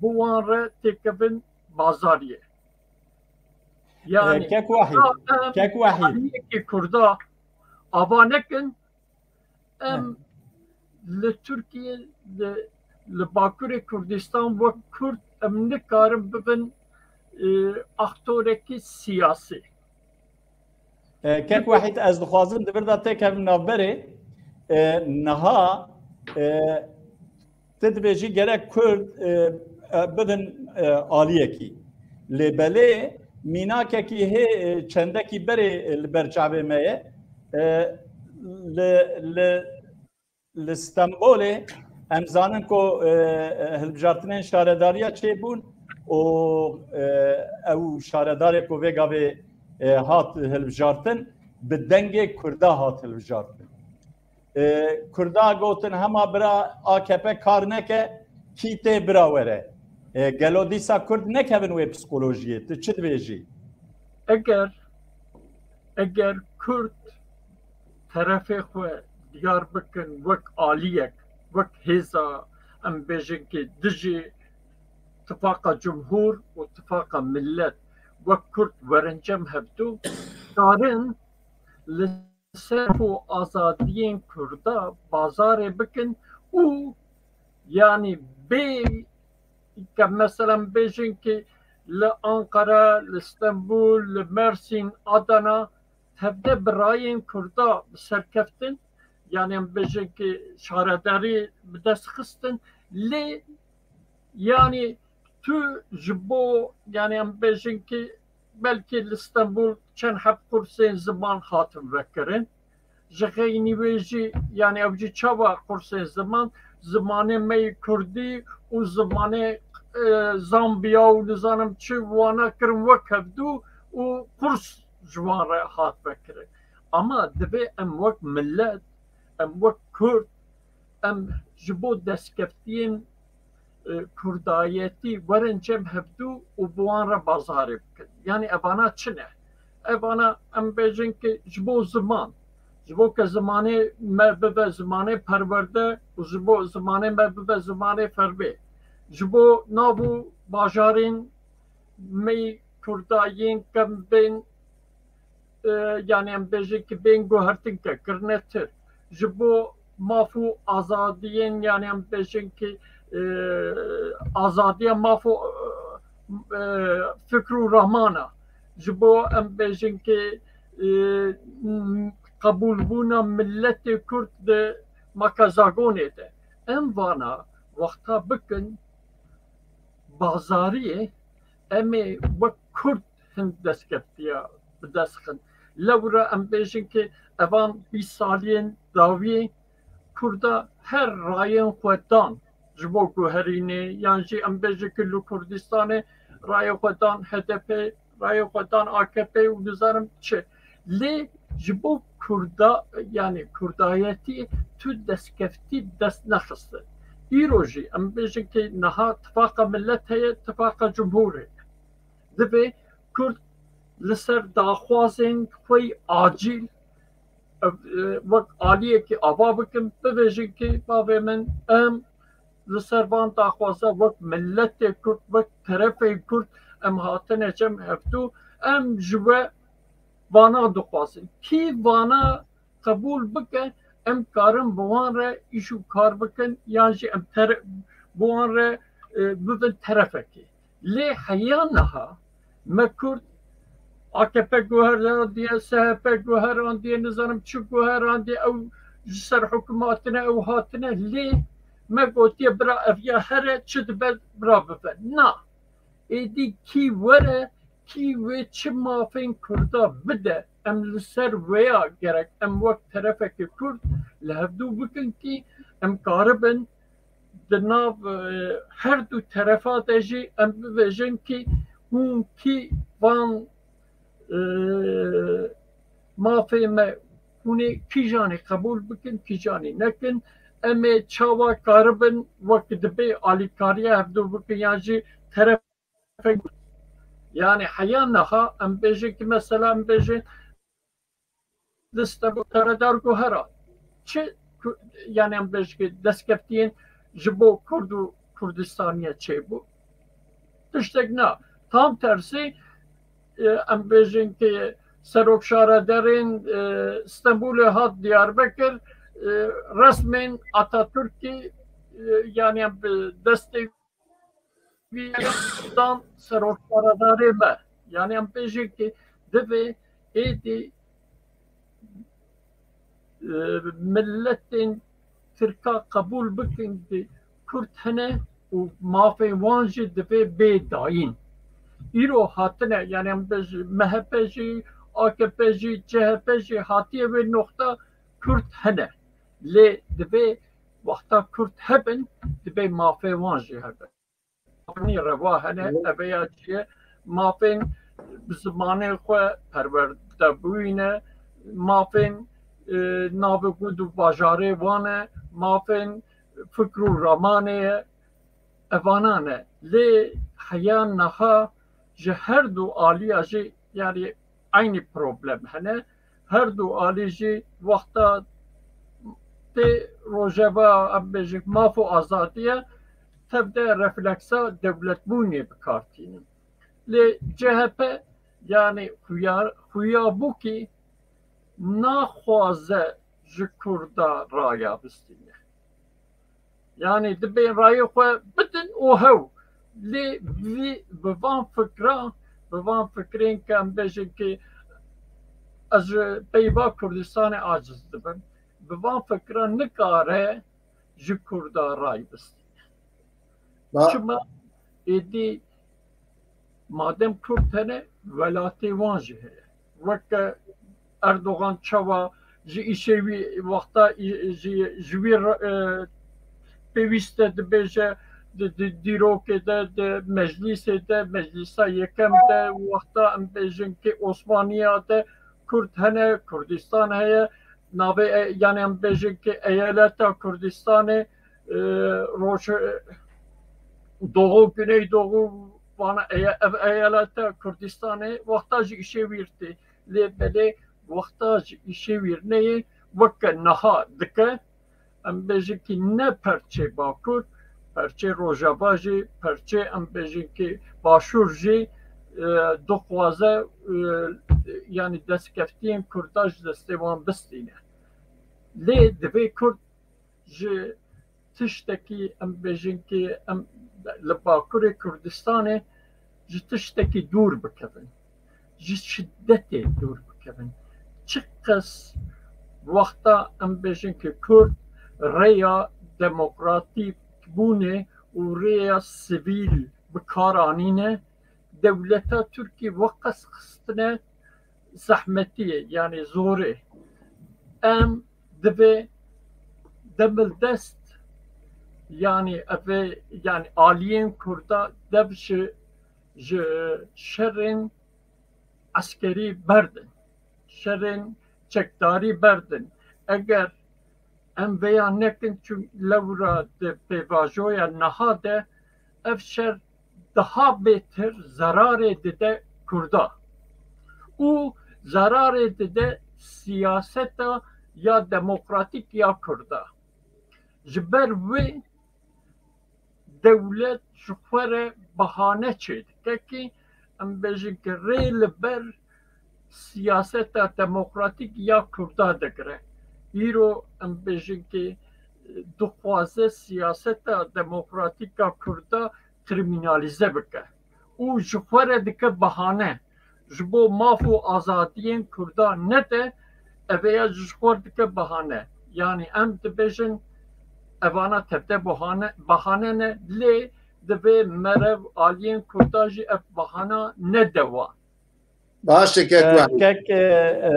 bi wan re têkevin bazariyê. Yanî, Kek Wahîd, em Kek Wahîd. Aliyekî Kurda ava nekin, em li Tirkiye, li, li Bakurê Kurdistan wek Kurd em nikarin bibin, e, aktorekî siyasî. E, Kek Wahîd, ez dixwazim di vir de têkevim navberê. E, niha, e, tu dibêjî gerek Kurd, e, e, bibin, e, aliyekî. Lê belê mînakekî hê, e, çendekî berê, e, li ber çavê me ye. E, li, li, li Stenbolê em zanin ku, e, e, hilbijartinên şaredariya çêbûn û, e, ew şaredarê ku vê gavê, e, hat hilbijartin, bi dengê Kurda hat hilbijartin. E, Kurda gotin, hema bira A K P kar neke, kî tê bira were. E, gelo dîsa Kurd nekevin wê psîkolojiyê? Tu çi dibêjî? Eger, eger Kurd terefê xwe diyar bikin wek aliyek, wek hêza, em bêjin ki dijî Tifaqa Cumhur û Tifaqa Millet, wek Kurd werin cem hevdu, karin li ser û azadiyên Kurda bazarê bikin û, yanî, bê ke, mesela, bêjin ki li Ankara, li Stenbul, li Mersîn, Adana, tevde bi rayên Kurda bi ser keftin, yanî, em bêjin ki şaredarî bi dest xistin, lê, yanî, tu ji bo, yanî, em bêjin ki belkî li Stenbul çend heb kursên ziman hatin vekirin. Ji xeynî wê jî, yanî, ew jî çawa kursên ziman, zimanê me yê Kurdî û zimanê, e, Zambiya û nizanim çi wana kirin wek hevdû û kurs ji wan re hat vekirin. Ama divê em wek millet, em wek Kurd, em ji bo destkeftiyên, e, Kurdayetî werin cem hevdû û bi wan re bazarê bikin. Yanî evana çi ne? Evana em bêjin ki ji bo ziman, ji bo ke zimanê me bibe zimanê perwerde û ji bo zimanê me bibe zimanê fermê. Ji bo nav û bajarên me yê Kurda yên kevn bên, e, yanî em bêjin ki bên guhertin ke kirine tir. Ji bo maf û azadiyên, yanî em bêjin ki, e, azadiya maf û, e, fikr û ramana. Ji bo em bêjin ki, e, qebûlbûna miletê Kurd di makezagonê de. Em vana wexta bikin bazariyê, em ê wek Kurd hin destkeftiya bi dest xin. Lewra em bêjin ki evan bîst saliyên dawiyê Kurda her rayên xwe dan ji bo guherînê, yan jî em bêjin ki li Kurdistanê rayê xwe dan H D P, rayê xwe dan A K P û nizanim çi. Lê ji bo Kurda, yani Kurdayetî tu destkeftî dest nexistin. Îro jî em bêjin ki niha tifaqa millet heye, tifaqa cumhur heye. Divê Kurd li ser daxwazên xwe yî acîl, e, wek aliyekî ava bikin, bibêjin ki bavê min, em li ser van daxwaza wek miletê Kurd, wek terefê Kurd em hatine cem hevdû, em ji we vana dixwazin. Kî vana qebûl bike, em karin bi wan re îş û kar bikin, yan jî em tere-, bi wan re, e, bibin terefekê. Lê heya niha me Kurd A K P guherandiye, S H P guherandiye, nizanim çi guherandiye, ew ji ser hukûm hatine, ew hatine, lê me gotiye bira ev ya here, çi dibe bira bibe. Na, êdî kî were, kî wê çi mafên Kurda bide, em li ser wêya gerek em wek terefeke Kurd li hevdû bikin kî em karibin di nav, e, her du terefa de jî em bibêjin kî hûn kî van, e, mafê me hûn ê kîjanê qebûl bikin, kîjanê nekin. Em ê çawa karibin wek dibê alîkariya hevdû bikin yan jî teref Yani heya niha em bêjin ki mesela em bêjin liste bu karedar guhera. Çi ku-, yani em bêjin ki destkeftiyên ji bo Kurd û Kurdistaniye çêbû? Tiştek na. Tam tersî, e, em bêjin ki serok şaredarên, e, Stenbolê hat Diyarbekir, e, resmên Atatürk'î, e, yani em bi destê wî dan serokşaredarê me. Yani em bêjin ki divê êdî, e, miletên Tirka qebûl bikin ki Kurd hene û mafên wan jî divê bê dayîn. Îro hatine, yani em bêjin M H P jî, A K P jî, C H P jî hatiye wê noxta Kurd hene. Lê divê wexta Kurd hebin, divê mafê wan jî hebe. Mafên reva hene, eveya çi ye? Mafên bi zimanê xwe perwerde bûyîne, mafên, e, navê gund û bajarê wan e, mafên fikr û ramanê ye, evanan e. Lê heya niha ji her du aliya jî, yani, eynî problem hene. Her du alî jî wexta tê rojeva, em bêjin, maf û azadiye, tev de refleksa dewletbûnê bi kar tînin. Lê C H P, yani, xuya, xuya bû ki naxwaze ji Kurda raya bistîne. Yani dibê rayê xwe bidin û hew. Lê vî, bi van fikra, bi van fikrên ke em bêjin ki ez ji peyva Kurdistanê aciz dibim, bi van fikra nikare ji Kurda ray bistîne. Çima êdî madem Kurd hene, welatê wan jî heye. Weke Erdogan çawa ji îşê wî wexta î-, ji, ji wî re-, e, pêwîst e dibêje, di, di dîrokê de, di meclîsê de, meclîsa yekem de, wexta em bêjin ki Osmaniya de Kurd hene, Kurdistan heye, navê, e, yani em bêjin ki eyaleta Kurdistanê, e, roj, e, doğu, güneydoğu, vana eye-, ev eyaleta Kurdistanê wexta ji îşê wîr tê. Lê belê wexta ji îşê wîr neyê, weke niha dike, em bêjin ki ne perçê Bakur, perçê Rojava jî, perçê em bêjin ki Başûr jî, e, dixwaze, e, yani destkeftiyên Kurda ji destê wan bistîne. Lê divê Kurd ji tiştekî, em bêjin ki em li Bakurê Kurdistanê ji tiştekî dûr bikevin. Ji şidetê dûr bikevin. Çiqas wexta em bêjin ki Kurd rêya demokratîk bûnê û rêya sivîl bi kar anîne, dewleta Tirkî weqas xistine zehmetiyê, yani zorê. Em divê demildest, yanî evê, yanî aliyên Kurda dev ji, ji şerên eskerî berdin, şerên çekdarî berdin. Eger em vêya nekin, çun lewra di pêvajoya niha de ev şer daha bêtir zerarê dide Kurda û zerarê dide siyaseta ya demokratîk ya Kurda. Ji ber wê dewlet ji xwe re bahane çêdike ki em bêjin ki rê li ber siyaseta demokratîk ya Kurda digire. Îro em bêjin ki dixwaze siyaseta demokratîk ya Kurda krîmînalîze bike û ji xwe re dike bahane. Ji bo maf û azadiyên Kurda nede, eveya ji xwe dike bahane. Yanî em dibêjin evana tevde bahane, bahane ne, lê divê merev aliyên Kurda jî ev bahana nede wan. Baş e, kek Wahîd. Kek, e, e,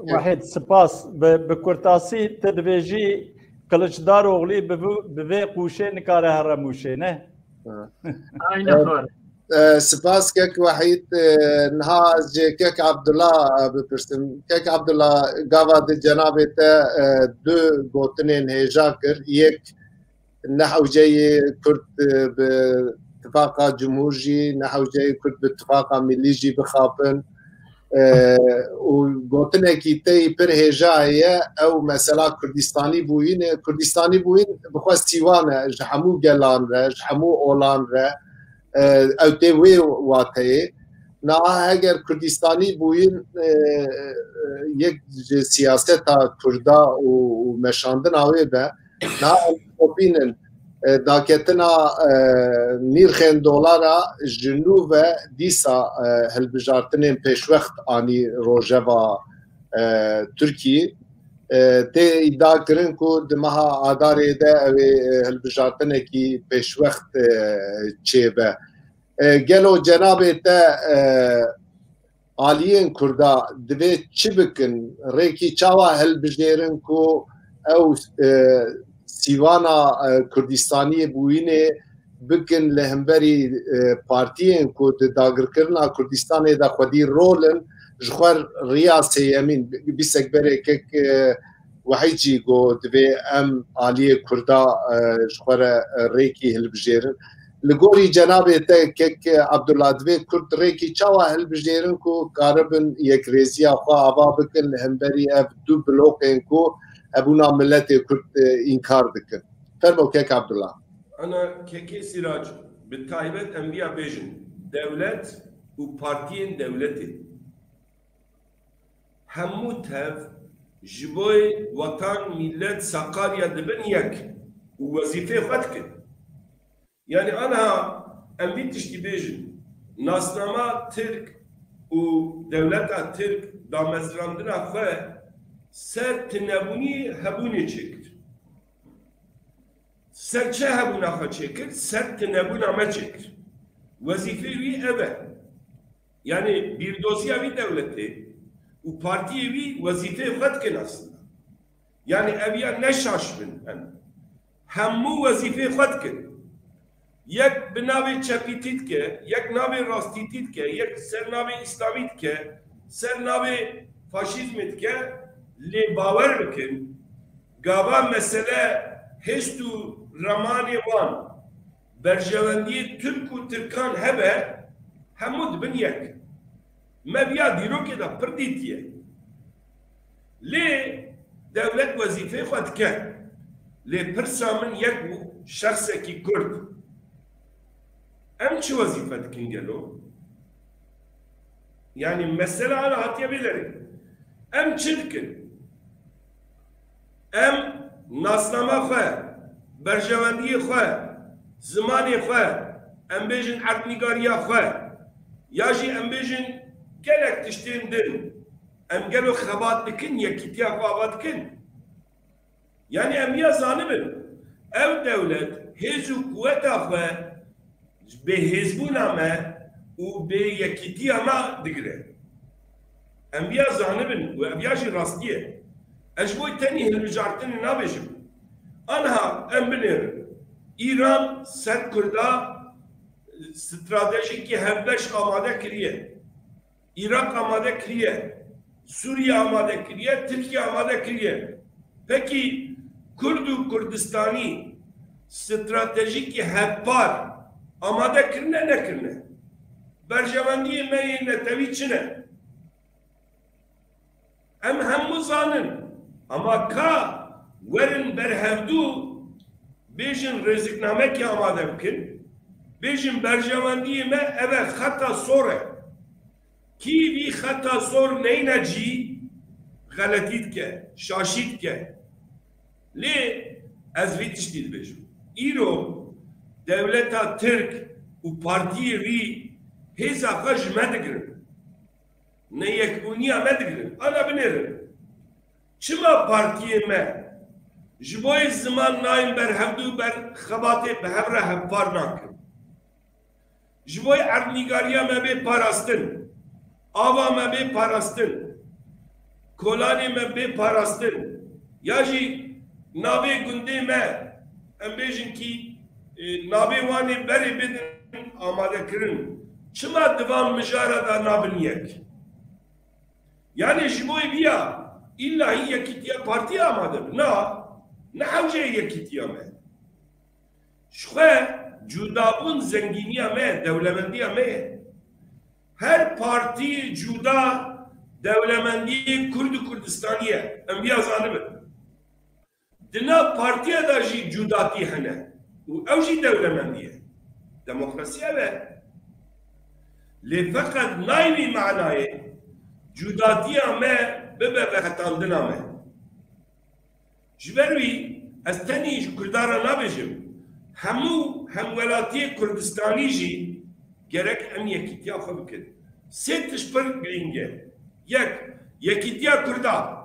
Wahîd, spas. Bi, bi kurtasî tu dibêjî Kiliçdaroglî bi, bi vê qûşê nikare here Mûşê, ne? Ha. Aynen E, öyle. E, spas kek Wahîd. E, niha ez jê kek Abdullah, e, bipirsim. Kek Abdullah, gava di cenabê te, e, du gotinên hêja kir. Yek ne hewceyê Kurd, e, bi tifaqa cumhur jî, ne hewceyê Kurd bi tifaqa millî jî bixapin. E, û gotinekî te yî pir hêja heye, ew mesela Kurdistanî bûyîn e. Kurdistanî bûyîn bi xwe sîwan e ji hemû gelan re, ji hemû olan re. E, ew tê wê wateyê. Niha heger Kurdistanî bûyîn, e, e, yek ji siyaseta Kurda û, û meşandina wê be, niha em dixapînin, e, daketina, e, nîrxên dolara ji nû ve dîsa, e, hilbijartinên pêşwext anî rojeva, e, Tirkiyê. E, tê îdia kirin ku di meha Adarê de ew ê, e, hilbijartinekî pêşwext, e, çêbe. E, gelo cenabê te, e, aliyên Kurda divê çi bikin? Rêkî çawa hilbijêrin ku ew, e, sîwana, e, Kurdistaniyê bûyînê bikin li hemberî, e, partiyên ku di dagirkirina Kurdistanê de xwedî rol in, ji xwe riya sêyemîn, bîstek berê kek, e, Wehîd jî got, divê em aliyê Kurda, e, ji xwe re, e, rêkî hilbijêrin. Li gorî cenabê te kek Abdullah, divê Kurd rêkî çawa hilbijêrin ku karibin yekrêziya xwe ava bikin li hemberî ev du bloqên ku hebûna miletê Kurd, e, înkar dikin? Fermo kek Abdullah. Ana kekê Sirac, bi taybet em viya bêjin, dewlet û partiyên dewletê hemû tev ji bo wetan, mîlet, Sakarya dibin yek û wezîfê xwe dikin. Yanî aniha em vî tiştî bêjin, nasnama Tirk û dewleta Tirk damezrandina xwe ser tinebûnî hebûnê çêkir. Ser çi hebûna xwe çêkir? Ser tinebûna me çêkir. Wezîfê wî ev e. Yanî bîrdoziya wî dewletê û partiyê wî wezîfeyê xwe dikin aslında. Yanî ev ya ne şaş bin em. Hemû wezîfeyê xwe dikin. Yek bi navê çepîtî dike, yek navê rastîtî dike, yek ser navê îslamî dike, ser navê faşîzmê dike, lê bawer bikin, gava mesele hêst û remanê wan, berjewendiyê Tirk û Tirkan hebe, hemû dibin yek. Me viya dîrokê de pir dîtiye. Lê dewlet wezîfeyê xwe dike. Lê pirsa min yek bû, şexsekî Kurd. Em çi wezîfe dikin gelo? Yanî mesela ana hatiye vê derê. Em çi dikin? Em nasnama xwe, berjewendiyê xwe, zimanê xwe, em bêjin erdnîgariya xwe, ya jî em bêjin gelek tiştên din, em gelo xebat dikin, yekîtiya xwe ava dikin? Yanî em ya zanibin, ew dewlet hêz û quweta xwe bêhêzbûna me û bêyekîtiya me digire. Em viya zanibin û ev ya jî rastî ye. Ez ji bo tenî hilbijartinê nabêjim. Aniha em binêrin. Îran ser Kurda stratejîkî hevbeş amade kiriye. Îraq amade kiriye. Sûriye amade kiriye. Tirkiye amade kiriye. Pekî Kurd û Kurdistanî stratejîkî hevpar amade kirine, nekirine? Berjewendiyê me yê netewî çi ne? Em hemû zanin. Ama ka werin ber hevdû bêjin rêziknamekê amade bikin, bêjin berjewendiyê me ev e, xeta sor e. Kî vî xeta sor neyne cî, xeletî dike, şaşî dike. Lê ez vî tiştî dibêjim. Îro dewleta Tirk û partiyê wî hêza xwe ji me digirin. Ne yekbûniya me digirin. Ana binêrin. Çima partiyê me ji bo yê ziman nayên ber hevdû, ber xebatê bi hev re hevpar nakin? Ji bo yê erdnîgariya me bê parastin, ava me bê parastin, kolanê me bê parastin, ya jî navê gundê me, em bêjin kî, e, navê wan ê berê bidin amadekirin. Çima di van mijara de nabin yek? Yanî ji bo vî ya îllahî yekîtiya partiyê amade be? Na, ne hewceyê yekîtiya me. Ji xwe cudabûn zengîniya me ye, dewlemendiya me ye. Her partî cuda dewlemendiyê Kurd û Kurdistanî ye. Em vîya zanibin. Di nav partiya de jî cudatî hene û ew jî dewlemendî ye. Demokrasî ev e. Lê feqet nayê wî manayê cudatiya me bibe veqetandina me. Ji ber wî ez tenî ji Kurdan re nabêjim, hemû hemwelatiyê Kurdistanî jî gerek em yekîtiya xwe bikin. Sê tişt pir girîng e. Yek, yekîtiya Kurda.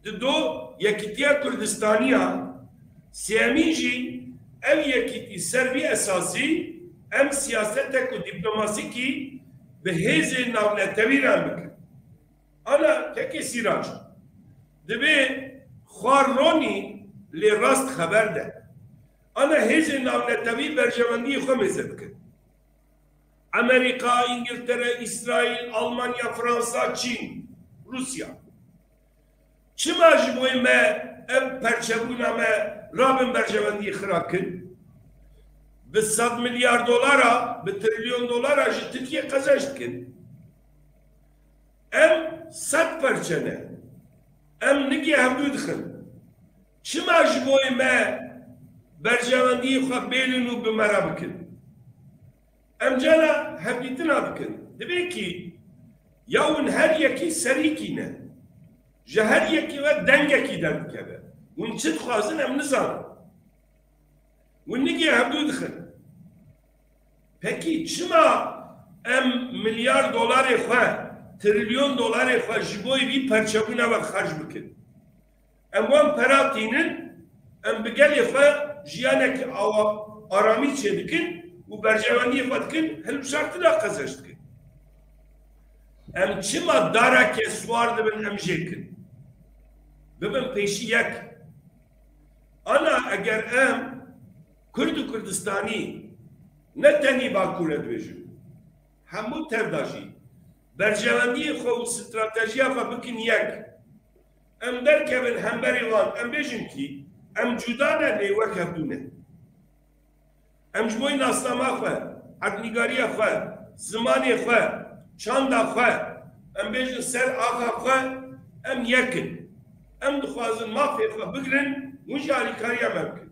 Dido, yekîtiya Kurdistaniya. Sêyemîn jî ev yekîtî ser vî esasî em siyasetek û dîplomasîkî bi hêzên navnetewî re em bikin. Ana kekê Sîrac, divê xwar ronî lê rast xeber de. Ana hêzên navnetewî berjewendiyê xwe mêze bikin. Amerîka, Îngiltere, Îsraîl, Almanya, Fransa, Çîn, Rûsya. Çima ji bo me ev perçebûna me rabin berjewendiyê xira kin? Bi sed milyar dolara, bi trilyon dolara ji Tirkiye qezenc dikin. Em sed perçe ne. Em nigê hevdû dixin. Çima ji bo me berjewendiyê xwe bêlin û bi me re bikin? Em cana hevdîtina bikin. Divê kî ya hûn her yekî serîkî ne. Ji her yekî ve dengekî derdikeve. Hûn çi dixwazin em nizanin. Hûn nigê hevdû dixin. Pekî çima em milyar dolarê xwe, trilyon dolarê xwe ji bo vî perçebûna ve xerc bikin? Em wan pera tînin, em bi gelê xwe jiyanekî awa, aramî çêdikin û berjewendiyê xwe dikin, hilbijartina qezenc dikin. Em çima dareke siwar dibin em jê kin? Bibin pêşî yek. Ana eger em Kurd û Kurdistanî ne tenî Bakur e dibêjin, hemû tev de jî berjewendiyê xwe û stratejiya xwe bikin yek. Em derkevin hemberî wan, em bêjin kî em cuda ne lê wek hevdû ne. Em ji bo nasnama xwe, erdnîgariya xwe, zimanê xwe, çanda xwe, em bêjin ser axa xwe, em yek in. Em dixwazin mafê xwe bigirin, hûn jî alîkariya me bikin.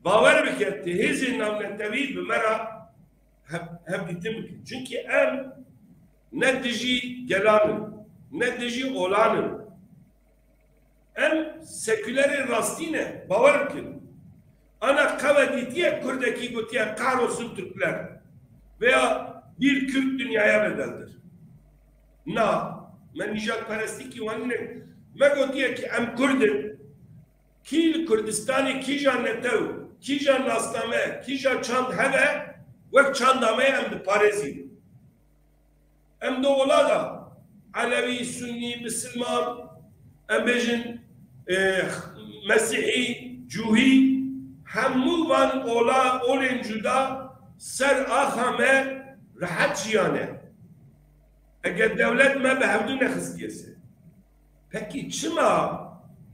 Bawer bike, ti hêzên navnetewî bi me re hev-, hevdîtin bikin. Çunkî em ne dijî gelan in, ne dijî olan in. Em sekülerê rastî ne, bawer bikin. Ana qewe dîtiye Kurdekî gotiye "Kahrolsun Türkler" veya "Bir Kürt dünyaya bedeldir"? Na, me nîjadperestîkî wan nîne. Me gotiye ki em Kurd in. Kî li Kurdistanê kîja netew, kîja nasname, kîja çand hebe, wek çanda me em diparêzîn. Em di ola de Elewî, Sunnî, Misilman, em bêjin, e, Mesîhî, Cûhî, hemû van ola, olên cuda ser axa me rehet jiyane. Eger dewlet me bi hevdû nexistiye ser. Pekî çima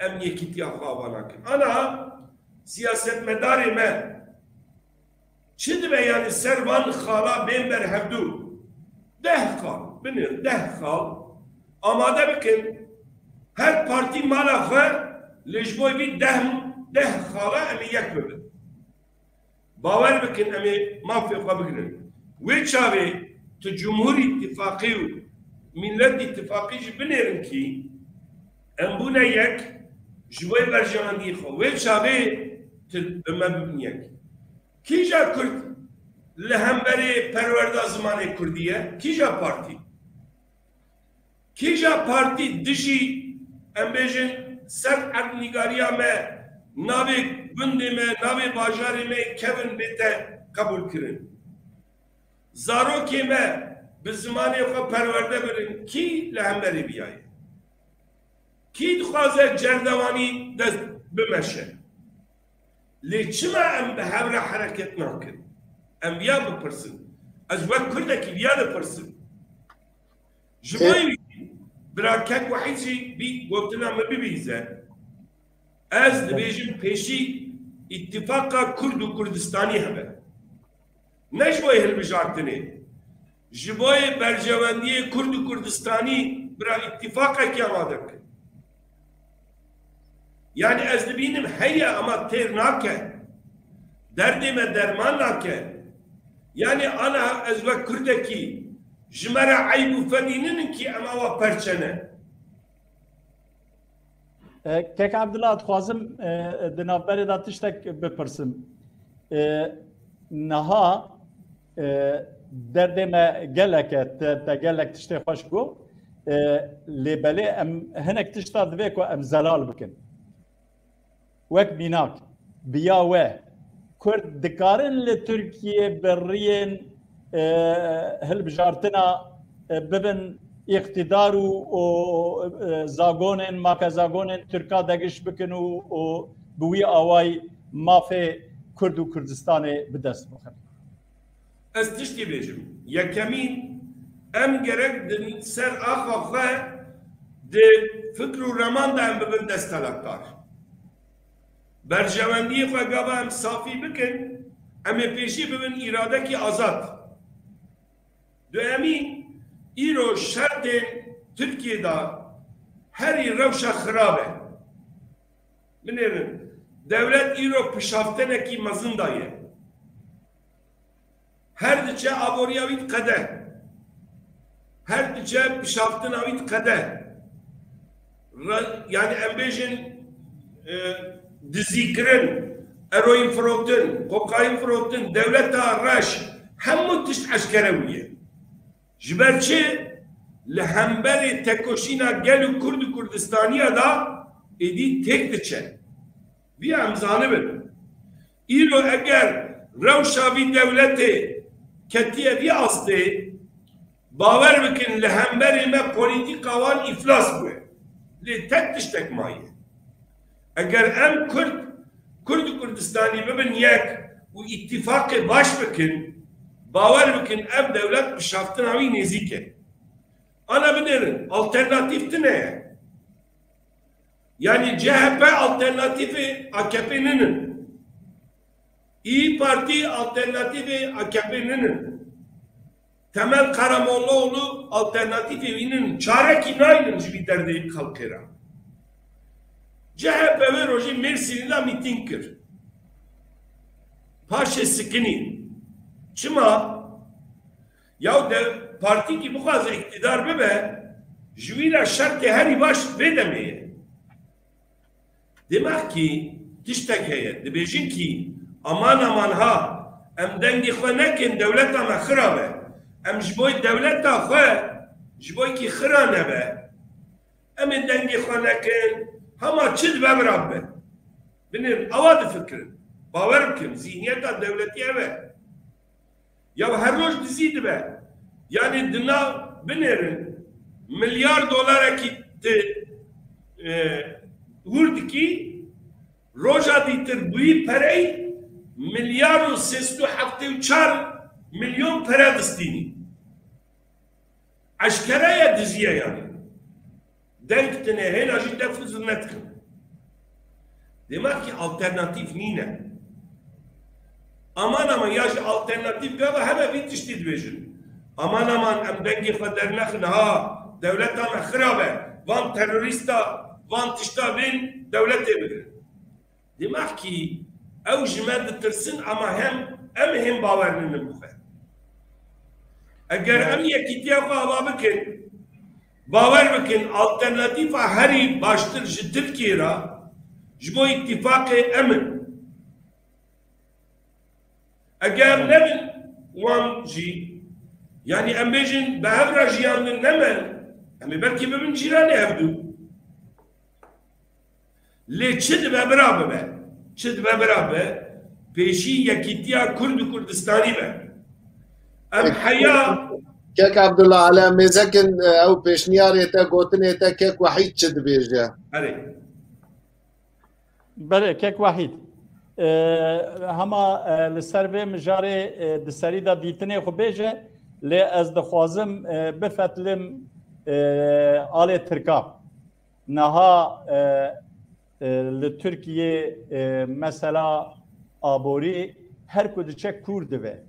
em yekîtiya xwe ava nakin? Ana siyasetmedarê me çi dibe, yanî ser van xala bên ber hevdû? Deh xal, binêrin deh xal amade bikin. Her partî mala xwe, lê ji bo vî deh, deh xala em ê yek bibin. Bawer bikin, em ê mafê xwe bigrin. Wê çavê tu Cumhur Îttifaqî û Millet Îttifaqî jî binêrin kî em bûne yek ji bo berjewendiyê xwe. Wê çavê tu bi me bibin yek. Kîja Kurd li hemberê perwerda zimanê Kurdî ye? Kîja partî? Kîja partî dijî, em bêjin, sert erdnîgariya me, navê gundê me, navê bajarê me kevin bête qebûlkirin? Zarokê me bi zimanê xwe perwerde birin, kî li hemberê viya ye? Kî dixwaze cerdevanî dest bimeşe? Lê çima em bi hev re hereket nakin? Em viya bipirsin. Ez wek Kurdekî viya dipirsim. Ji bo wî bira kek Wehîd jî vî gotina min bibihîze. Ez dibêjim pêşî îtîfaqa Kurd û Kurdistanî hebe. Ne ji bo hilbijartinê. Ji bo berjewendiyê Kurd û Kurdistanî bira îtîfaqekî amade bikin. Yanî ez dibînim heye ama têr nake. Derdê me derman nake. Yanî ana ez wek Kurdekî ji me re eyb û fedî ninin kî em awa perçe ne. E, Kek Abdullah, dixwazim, e, di navberê de tiştek bipirsim. E, niha, e, derdê me gelek e, te, te gelek tiştê xweş got. E, lê belê em hinek tişta divê ku em zelal bikin. Wek mînak, bi ya we, Kurd dikarin li Tirkiyê bi riyên, e, hilbijartina, e, bibin îqtidar û, û, e, zagonên, makezagonên Tirka degiş bikin û, û bi wî awayî mafê Kurd û Kurdistanê bi dest bixin? Ez tiştî bêjim. Yekemîn, em gerek di ser axa xwe di fikr û reman de em bibin desthilatdar. Berjewendiyê xwe gava em safî bikin, em ê pêşî bibin îradekî azad. Duemîn, îro şertên Tirkiyê de herî rewşa xirab e. Binêrin, dewlet îro pişaftinekî mezin daye. Her diçe aboriya wî diqede. Her diçe pişaftina wî diqede. Ra-, yani em bêjin, e, dizîkirin, eroîn firotin, kokaîn firotin, dewleta reş, hemû tişt eşkere bûye. Ji ber çi? Li hemberê tekoşîna gel û Kurd û Kurdistaniya de êdî têk diçe. Vî em zanibin. Îro eger rewşa vî dewletê ketiye vî astê, bawer bikin li hemberê me polîtîka wan îflas bûye. Lê tek tiştek maye. Eger em Kurd, Kurd û Kurdistanî bibin yek û îtîfaqê baş bikin, bawer bikin ev dewlet pişaftina wî nêzîk e. Ana binêrin, alternatîf tune ye. Yanî C H P alternatîfê A K P ninin. İYİ Parti alternatîfê A K P ninin. Temel Karamollaoğlu alternatîfê wî ninin. Çarekî naynin ji vî derdê xelkê re. C H P vê rojê Mêrsînê de mîtîng kir. Paşê sikinî. Çima? Ya de partîkî bixwaze îktidar bibe, ji wî re şertê herî baş vê demê ye. Demek ki tiştek heye, dibêjin ki aman aman ha, em dengê xwe nekin, dewleta me xirab e. Em ji bo dewleta xwe, ji bo kî xira nebe, em ê dengê xwe nekin, hema çi dibe bira bibe. Binêrin, awa difikirin. Bawer bikin, zihniyeta dewletî ev e. Ya her roj dizî dibe. Yanî di nav, binêrin, milyar dolarekî di, e, hûr dikî, roja dîtir bûyî perey milyar û sê sed û heftê û çar milyon pere distînî. Eşkere ye, diziye yani. Deng tine, hêna jî def û zirnet dikin. Demek ki alternatîf nîne. Aman aman ya jî alternatîf gava heme vî tiştî dibêjin. Aman aman em dengê xwe dernexin ha, dewleta me xirab e, van terorîsta, van tişta bên dewletê bigirin. Demek ki ew ji me ditirsin ama hem em hêm bawer nînin bi xwe. Eger em yekîtiya xwe ava bikin, bawer bikin, alternatîfa herî baştir ji Tirkiyê re ji bo îtîfaqê em in. Eger nebin wan jî, yanî em bêjin bi hev re jiyandin neme, em ê belkî bibin cîranê hevdû. Lê çi dibe bira bibe, çi dibe bira be, pêşî yekîtiya Kurd û Kurdistanî be. Em heya Kek Abdullah, ele em mêzekin, e, ew pêşniyarê te, gotinê te, Kek Wehîd çi dibêje? Erê. Belê, Kek Wehîd. E, hema, e, li ser vê mijarê, e, di serî de dîtinê xwe bêje, lê ez dixwazim, e, bifetlim, e, alê Tirkan. Niha, e, e, li Tirkiyê, e, mesela aborî her ku diçe kûr dibe.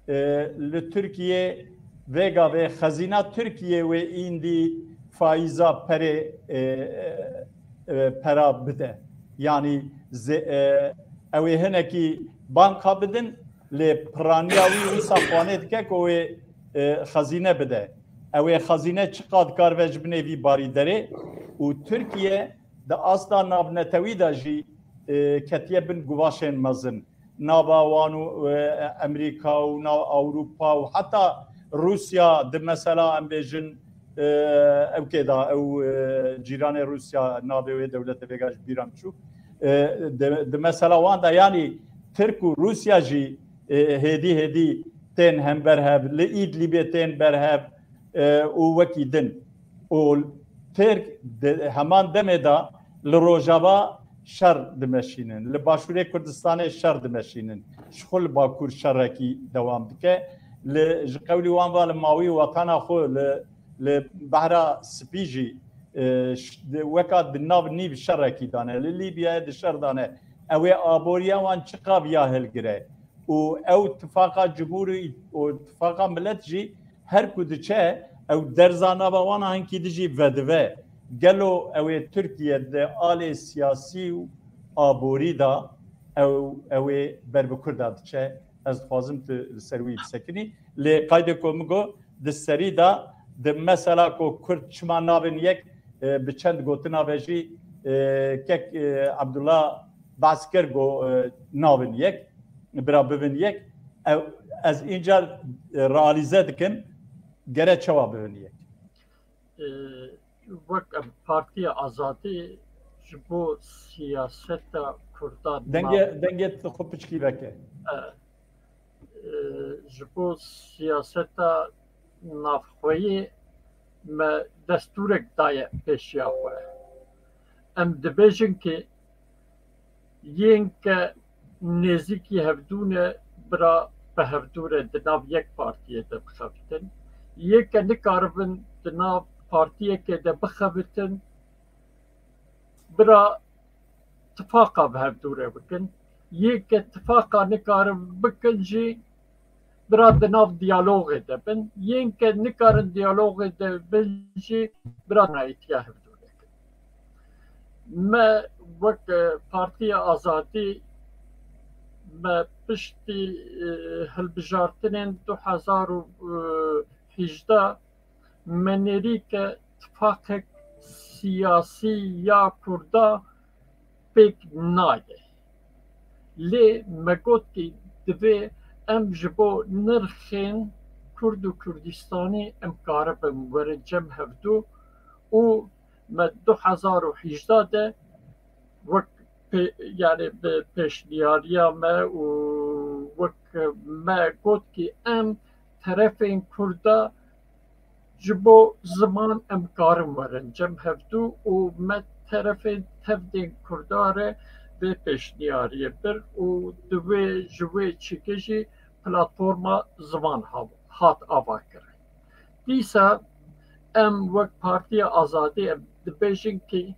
E, li Tirkiyê vêga vê xezîna Tirkiyê wê îndî faîza perê, e, e, pera bide. Yanî ze-, e, ew ê hinekî banka bidin, lê piraniya wî wisa xwanê dike ku wê, e, xezîne bide. Ew ê xezîne çiqa dikaribe ji binê vî barî derê û Tirkiye di asta navnetewî de jî, e, ketiye bin guvaşên mezin. Nava wan û, e, Emerîka û nav Ewropa û heta Rûsya di mesela em bêjin, e, ewkê de ew, e, cîranê Rûsya navê wê dewletê vêga ji bîra min çû. E, di, di mesela wan de yanî Tirk û Rûsya jî, e, hêdî hêdî tên hember hev, li Îdlîbê tên ber hev, e, û wekî din. Û Tirk di heman demê de li Rojava şer dimeşînin, li Başûrê Kurdistanê şer dimeşînin. Ji xwe li Bakur şerekî dewam dike. Li, ji qewlî wan ve li mawî wetana xwe, li, li Behra Spî jî, e, ş-, di, weka di nav nîv şerekî dane. Li Lîbyayê di şer dane. Ew ê aboriya wan çiqa viya hilgire? Û ew tifaqa cumhurî û tifaqa milet jî her ku diçe, ew derza nava wana hinkî dijî vedive. Gelo ew ê Tirkiye di alê siyasî û aborî de ew, ew ê ber bi Kurda diçe? Ez dixwazim tu li ser wî bisekinî. Lê qaydê ku min got, di serî de di mesela ku Kurd çima nabin yek, e, bi çend gotina ve jî, e, kek, e, Abdullah behs kir ku, e, nabin yek, bira bibin yek. Ew, ez încar, e, realîze dikim, gere çawa bibin yek. E, wek em Partiya Azadî ji bo siyaseta Kurdan Dengê, dengê tu xwe piçkî veke. E, e, ji bo siyaseta navxweyî me destûrek daye pêşiya xwe. Em dibêjin ki yên ke nêzîkî hevdû ne, bira bi hevdû re di nav yek partiyê de bixebitin. Yê ke nikaribin di nav partiyekê de bixebitin, bira tifaqa bi hevdû re bikin. Yê ke tifaqa nikarin bikin jî, bira di nav diyalogê de bin. Yên ke nikarin diyalogê de bin jî, bira nayîtiya hevdû re kin. Me wek, e, Partiya Azadî, me piştî, e, hilbijartinên du hezar û hejde me nêrî ke tifaqek siyasî ya Kurda pêk nayê. Lê me got ki divê em ji bo nirxên Kurd û Kurdistanî em karibin werin cem hevdû û me du hezar û hejde de wek pê-, yani bi pêşniyariya me û wek me got ki em terefên Kurda ji bo ziman em karin werin cem hevdû û me terefên tevdên Kurda re vê pêşniyariyê bir û di wê, ji wê çîkê jî platforma ziman ha-, hat avakirin. Dîsa em wek Partiya Azadî em dibêjin ki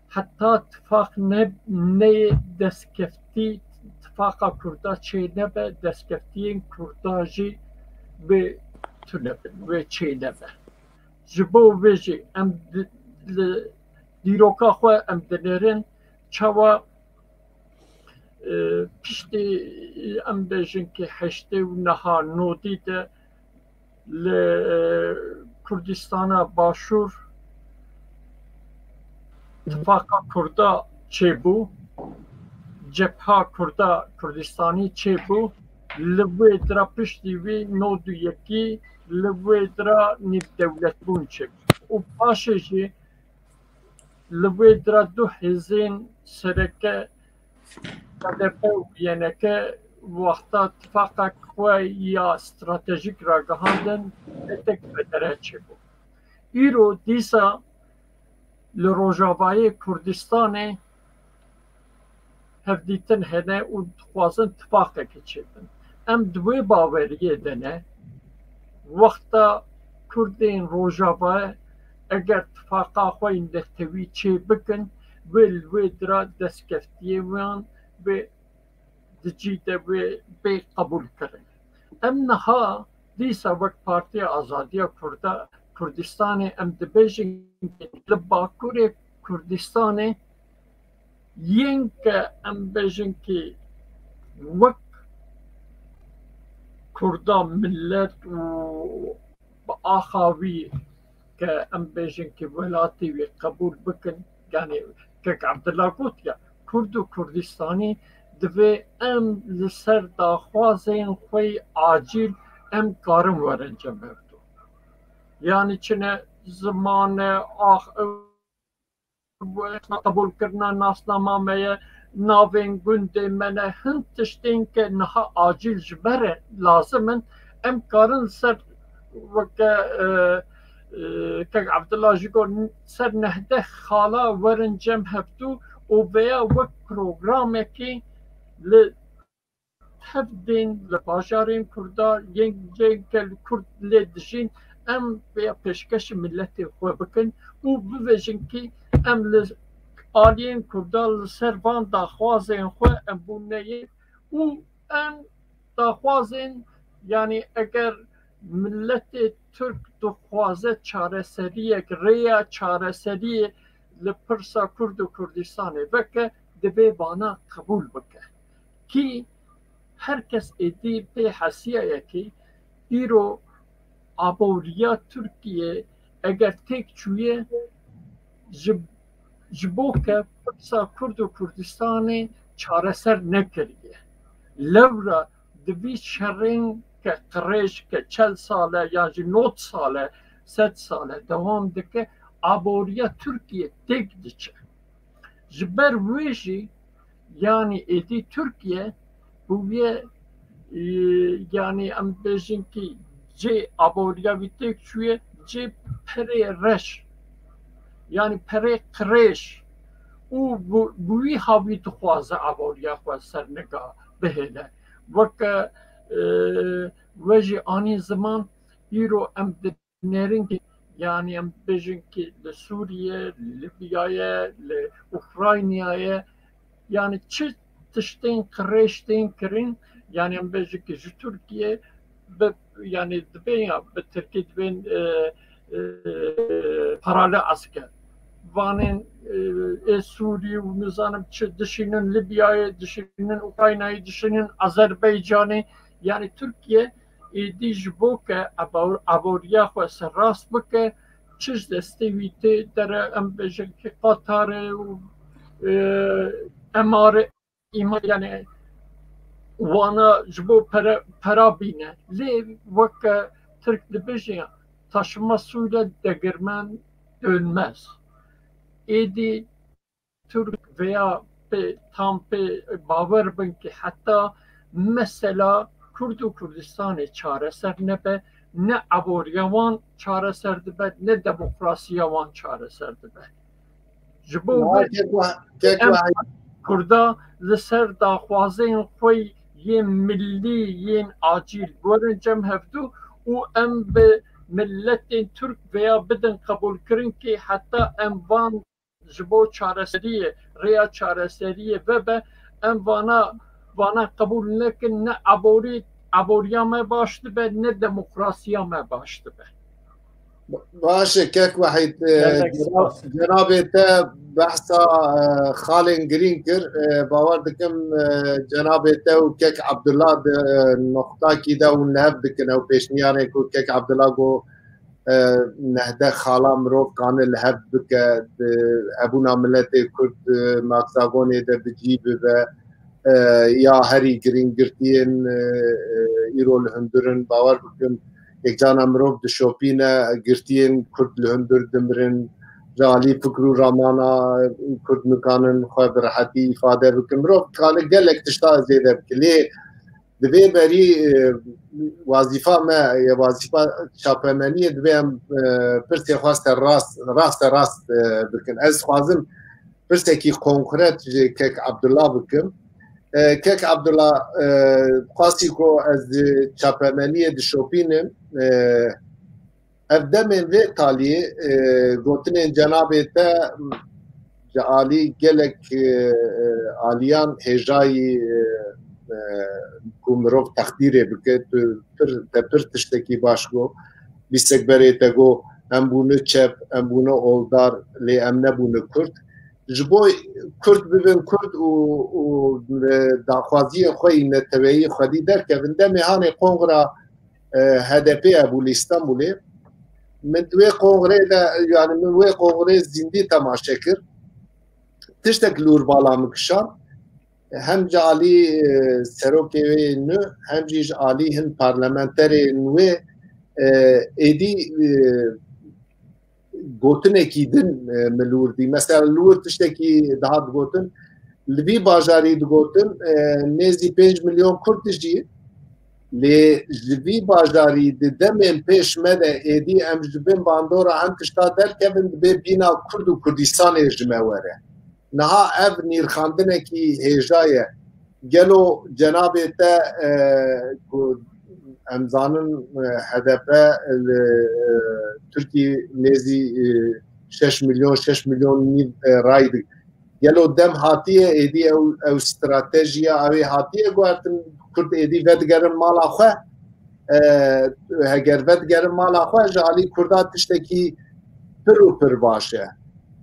heta tifaq ne-, neyê destkeftî, tifaqa Kurda çê nebe, destkeftiyên Kurda jî wê tune bin, wê çê nebe. Ji bo vê jî em di-, li dîroka xwe em dinêrin çawa, e, piştî em bêjin ki heştê û neha nodî de li, e, Kurdistana Başûr tifaqa Kurda çêbû, Cebha Kurda Kurdistanî çêbû, li wê dira piştî wî nod û yekî li wê dira nîvdewletbûn çêbû. Û paşê jî li wê dira du hêzên sereke H D P û Y N K wexta tifaqek xwe ya stratejîk ragihandin, netek vedere çêbû. Îro dîsa li Rojavayê Kurdistanê hevdîtin hene û dixwazin tifaqekê çêbin. Em di wê baweriyê de ne. Wexta Kurdên Rojava eger tifaqa xwe yên netewî çê bikin, wê li wê dira destkeftiyê wan wê di cî de wê bê qebûl kirin. Em niha dîsa wek Partiya Azadiya Kurda, Kurdistanê em dibêjin li Bakurê Kurdistanê yên ke em bêjin ki wek Kurda millet û bi axa wî ke em bêjin ki welatê wî qebûl bikin, yanî Kek Abdullah got ya, Kurd û Kurdistanî divê em li ser daxwazên xwe yê acîl em karin werin cem hevdû. Yanî çi ne ziman e, ax, qebûlkirina nasnama me ye, navên gundê me ne, hin tiştên ke niha acîl ji me re lazim in, em karin li ser weke, e, e, Kek Abdullah jî got, ser nehdeh xala werin cem hevdû û veya wek programekê li tevdên li bajarên Kurda yên cihên ke li Kurd lê dijîn, em vêya pêşkêşî miletê xwe bikin û bibêjin kî em li aliyên Kurda li ser van daxwazên xwe em bûn neyê û em daxwazên, yanî eger miletê Tirk dixwaze çareseriyek, rêya çareseriyê li pirsa Kurd û Kurdistanê veke, divê vana qebûl bike. Kî her kes êdî pê hesiyaye kî îro aboriya Tirkiye eger têk çûye ji, ji bo ke pirsa Kurd û Kurdistanê çareser nekiriye. Lewra di vî şerên ke qirêj ke çel sal e yan jî nod sal e, sed sal e dewam dike, aboriya Tirkiye têk diçe. Ji ber wê jî, yanî êdî Tirkiye bûye, e, yanî em bêjin kî cê aboriya wî têk çûye, cê perê reş, yanî perê qirêj û bi, bi wî hawî dixwaze aboriya xwe ser niga bihêle. Weke, e, we jî anî ziman, îro em di nêrin ki, yanî em bêjin ki li Sûriye, li Libyaye, li Ukraynaye, yanî çi tiştên qirêj tên kirin, yanî em bêjin ki ji Tirkiye bi, yanî dibên ya bi Tirkî dibên, e, e, paralı asker. Vanên, e, ê Sûrî û nizanim çi dişînin Libyayê, dişînin Ukraynayê, dişînin Azerbaycanê. Yanî Tirkiye êdî ji bo ke abor-, aboriya xwe serrast bike, çi ji destê wî tê dere, em bêjin ki Qatarê û, e, Emarê, îma-, yanî wana ji bo pere, pera bîne. Lê weke Tirk dibêje, taşıma suyla değirmen dönmez. Êdî Tirk veya pê, tam pê bawer bin ki heta mesela Kurd û Kurdistanê çareser nebe, ne aboriya wan çareser dibe, ne demokrasiya wan çareser dibe. Ji bo Niha vê kek Wah-, kek em Wahîd. Kurda li ser daxwazên xwe yên millî, yên acîl werin cem hevdû û em bi miletên Tirk vêya bidin qebûlkirinkê heta em van ji bo çareseriyê, rêya çareseriyê vebe, em vana, vana qebûl nekin, ne aborî, aboriya me baş dibe, ne demokrasiya me baş dibe. Baş e, kek Wahîd, e, Gelek cenab-, spas. Cenabê te behsa, e, xalên girîng kir. E, bawer dikim, e, cenabê te û kek Abdullah di, e, noqtakî de hûn li hev dikin. Ew pêşniyarên ku kek Abdullah got, e, nehdeh xala mirov kane li hev bike, di hebûna miletê Kurd, e, Maksagonê de bi cî bibe, e, ya herî girîng girtiyên, e, e, îro li hundir in. Bawer bikim, yekcana mirov dişopîne, girtiyên Kurd li hundir dimirin, ji alî fikr û ramana Kurd nikanin xwe bi rehetî îfade bikin. Mirov dikare gelek tişta zêde bike. Lê di vê berî, e, wazîfa me, ya wazîfa çapemeniyê divê em, e, pirsê xwe ser rast, raste rast, e, bikin. Ez dixwazim pirsekî konkret ji kek Abdullah bikim. E, kek Abdullah, e, qasî ku ez di çapemeniyê dişopînim, e, ev demên vê taliyê, e, gotinên cenabê te, ji alî gelek, e, e, aliyan hêjayî, e, e, ku mirov texdîrê bike, tu pir, te pir tiştekî baş got. Bîstek berê te got, em bûne çep, em bûne oldar, lê em nebûne Kurd. Ji bo Kurd bibin Kurd û, û, e, daxwaziyên xwe yî neteweyî xwedî derkevin, demê hanê kongra, e, H D P ye bû li Îstanbulê. Min di wê kongrê de, yani min wê kongrê zîndî temaşe kir. Tiştek li wir bala min kişand. Hem ji alî, e, serokê wê nû, hem jî ji alî hin parlamenterên wê, e, êdî, e, gotinekî din, e, min li wir dî. Mesela li wir tiştekî dihat digotin, li vî bajarî digotin, e, nêzî pênc milyon Kurd dijî. Lê ji vî bajarî di demên pêş me de êdî em ji bin bandora hin tişta derkevin, dibê bîna Kurd û Kurdistanê ji me were. Niha ev nîrxandinekî hêja ye. Gelo cenabê te, e, ku em zanin, e, H D P li, e, Tirkî nêzî, e, şeş milyon, şeş milyon nîv, e, ray dik. Gelo dem hatiye êdî ew, ew stratejiya ew ê hatiye guhertin, Kurd êdî vedigerin mala xwe? E, heger vedigerin mala xwe, ji alî Kurda tiştekî pir û pir baş e.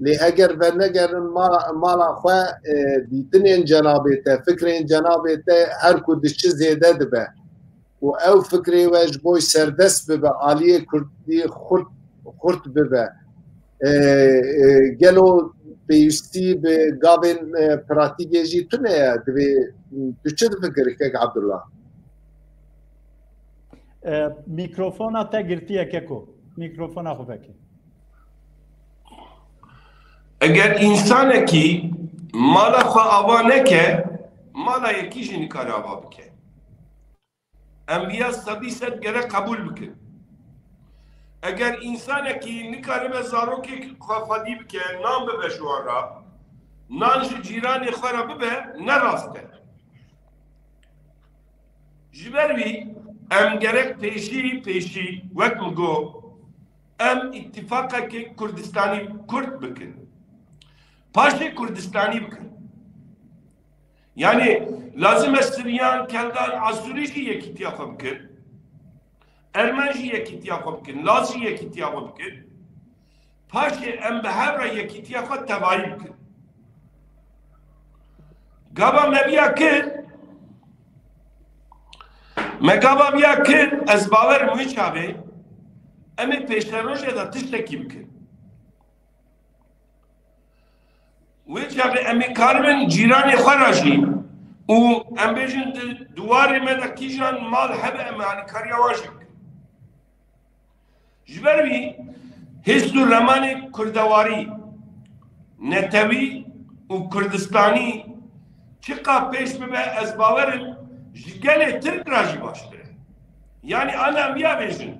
Lê heger venegerin mala, mala xwe, e, dîtinên cenabê te, fikrên cenabê te her ku diçi zêde dibe. Û ew fikrê we ji bo serdest bibe, aliyê Kurdî xurt, xurt bibe. E, e, gelo pêwîstî bi gavên, e, pratîkê jî tune ye? Divê tu çi difikirî kek Abdullah? E, mîkrofona te girtiye keko. Mîkrofona xwe veke. Eger însanekî mala xwe ava neke, mala yekî jî nikare ava bike. Em viya sedî sed gerek qebûl bikin. Eger însanekî nikaribe zarokê xwe xwedî bike, nan bibe ji wan re, nan ji cîranê xwe re bibe, ne rast e. Ji ber wî em gerek pêşî pêşî, wek min got, em îtîfaqekê Kurdistanî Kurd bikin. Paşê Kurdistanî bikin. Yani lazim e Siryan, Keldan, Asûrî jî yekîtiya xwe bikin. Ermen jî yekîtiya xwe bikin. Laz jî yekîtiya xwe bikin. Paşê em bi hev re yekîtiya xwe tevayî bikin. Gava me viya kir, me gava viya kir, ez bawerim wî çavê em ê pêşerojê de tiştekî bikin. Wê çaxê em ê karibin cîranê xwe re jî û em bêjin di diwarê me de kîjan mal hebe em ê alîkariya wan jî bikin. Ji ber wî hêst û remanê kurdewarî, netewî û kurdistanî çiqa pêş bibe, ez bawerim ji gelê Tirk re jî baştir e. Yani ana em ya bêjin,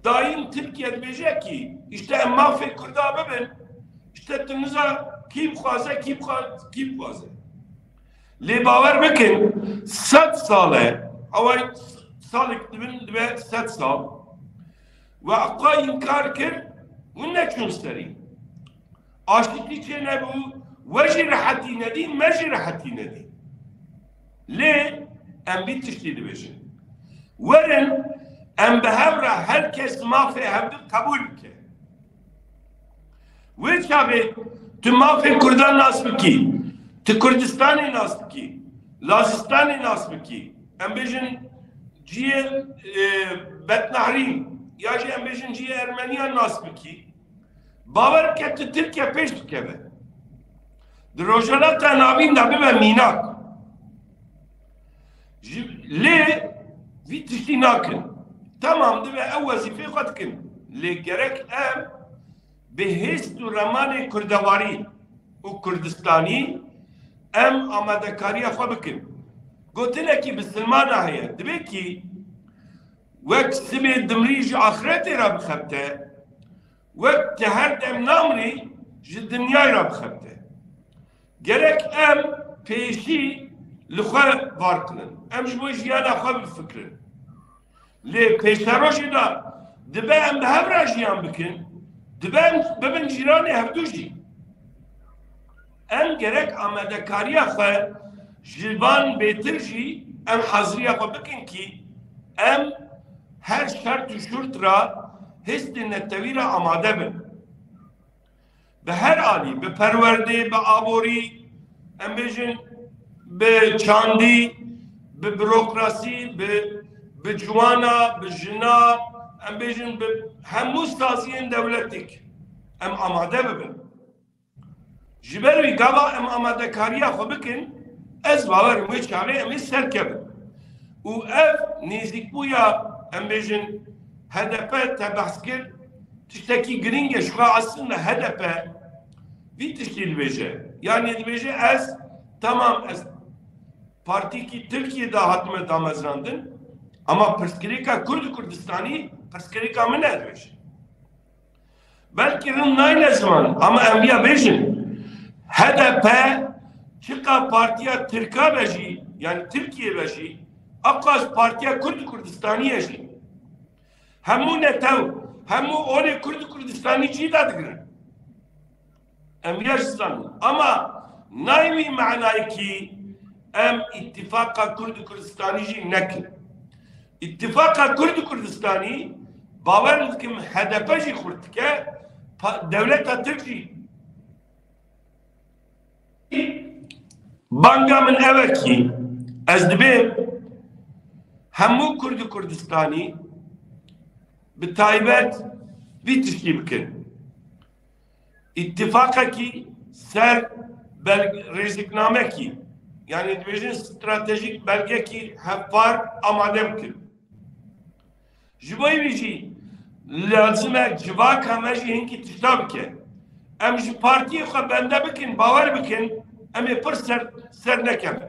dayîn Tirkiye dibêje kî, işte em mafê Kurda bibin, İşte tu niza kî bixwaze, kî bixwa-, kî bixwaze. Lê bawer bikin, sed sal e, away salek dibin dibe sed sal. We aqay inkar kir, hûn neçûn serî. Aştî çê nebû, we jî rehetî nedî, me jî rehetî nedî. Lê em vî tiştî dibêjin. Werin, em bi hev re her kes mafê hevdû qebûl bike. Wê çaxê tu mafê Kurdan nas bikî, tu Kurdistanê nas bikî, Lazistanê nas bikî. Em bêjin cihê, e, Betnahrî, ya jî em bêjin cihê Ermeniyan nas bikî. Bawer bike tu Tirkiye pêş dikeve. Di Rojhilata Navîn de bibe mînak. Ji, lê vî tiştî nakin. Temam dibe ew wezîfeyê xwe dikin. Lê gerek em bi hêst û remanê kurdewarî û Kurdistanî em amadekariya xwe bikin. Gotinekî bisilmana heye. Dibe kî wek sibê dimrî ji axretê re bixebite, wek tu her dem namrî ji dinyayê re bixebite. Gerek em pêşî li xwe var kinin. Em ji bo jiyana xwe bifikirin. Lê pêşerojê de dibe em bi hev re jiyan bikin, dibe em bibin cîranê hevdû jî. Em gerek amadekariya xwe ji van bêtir jî em haziriya xwe bikin kî em her şert û şurt re hêstên netewî re amade bin. Bi her alî, bi perwerdê, bi aborî, em bêjin bi çandî, bi burokrasî, bi, bi ciwana, bi jina, em bêjin bi hemû saziyên dewletîk em amade bibin. Ji ber wî gava em amadekariya xwe bikin, ez bawer im wê çaxê em ê serkevin. Û ev nêzîkbûya, em bêjin, H D P te behs kir, tiştekî girîng e, ji xwe aslında H D P vî tiştî dibêje. Yanî dibêje ez, temam ez partîkî Tirkiye de hatime damezrandin, ama pirsgirêka Kurd û Kurdistanî pirsgirêka min e dibêje. Belkî rind nayne ziman, ama em viya bêjin. H D P çiqa partiya Tirka be jî, yani Tirkiye be jî, aqas partiya Kurd û Kurdistanî ye jî. Hemû netew, hemû olê Kurd û Kurdistanî cî de digirin. Em viya jî zanin. Ama nayê wî manayê kî em îtîfaqa Kurd û Kurdistanî jî nekin. Îtîfaqa Kurd û Kurdistanî bawer dikim H D P jî xurt dike, pa-, dewleta Tirk jî. Banga min ev e kî ez dibêm hemû Kurd û Kurdistanî bi taybet vî tiştî bikin. Îttifaqekî ser bel-, rêziknamekî, yani dibêjin stratejîk belgekî hevpar amade bikin. Ji bo wî jî lazim e civaka me jî hinkî tişta bike. Em ji partiyê xwe bende bikin, bawer bikin, em ê pir ser, ser nekevin.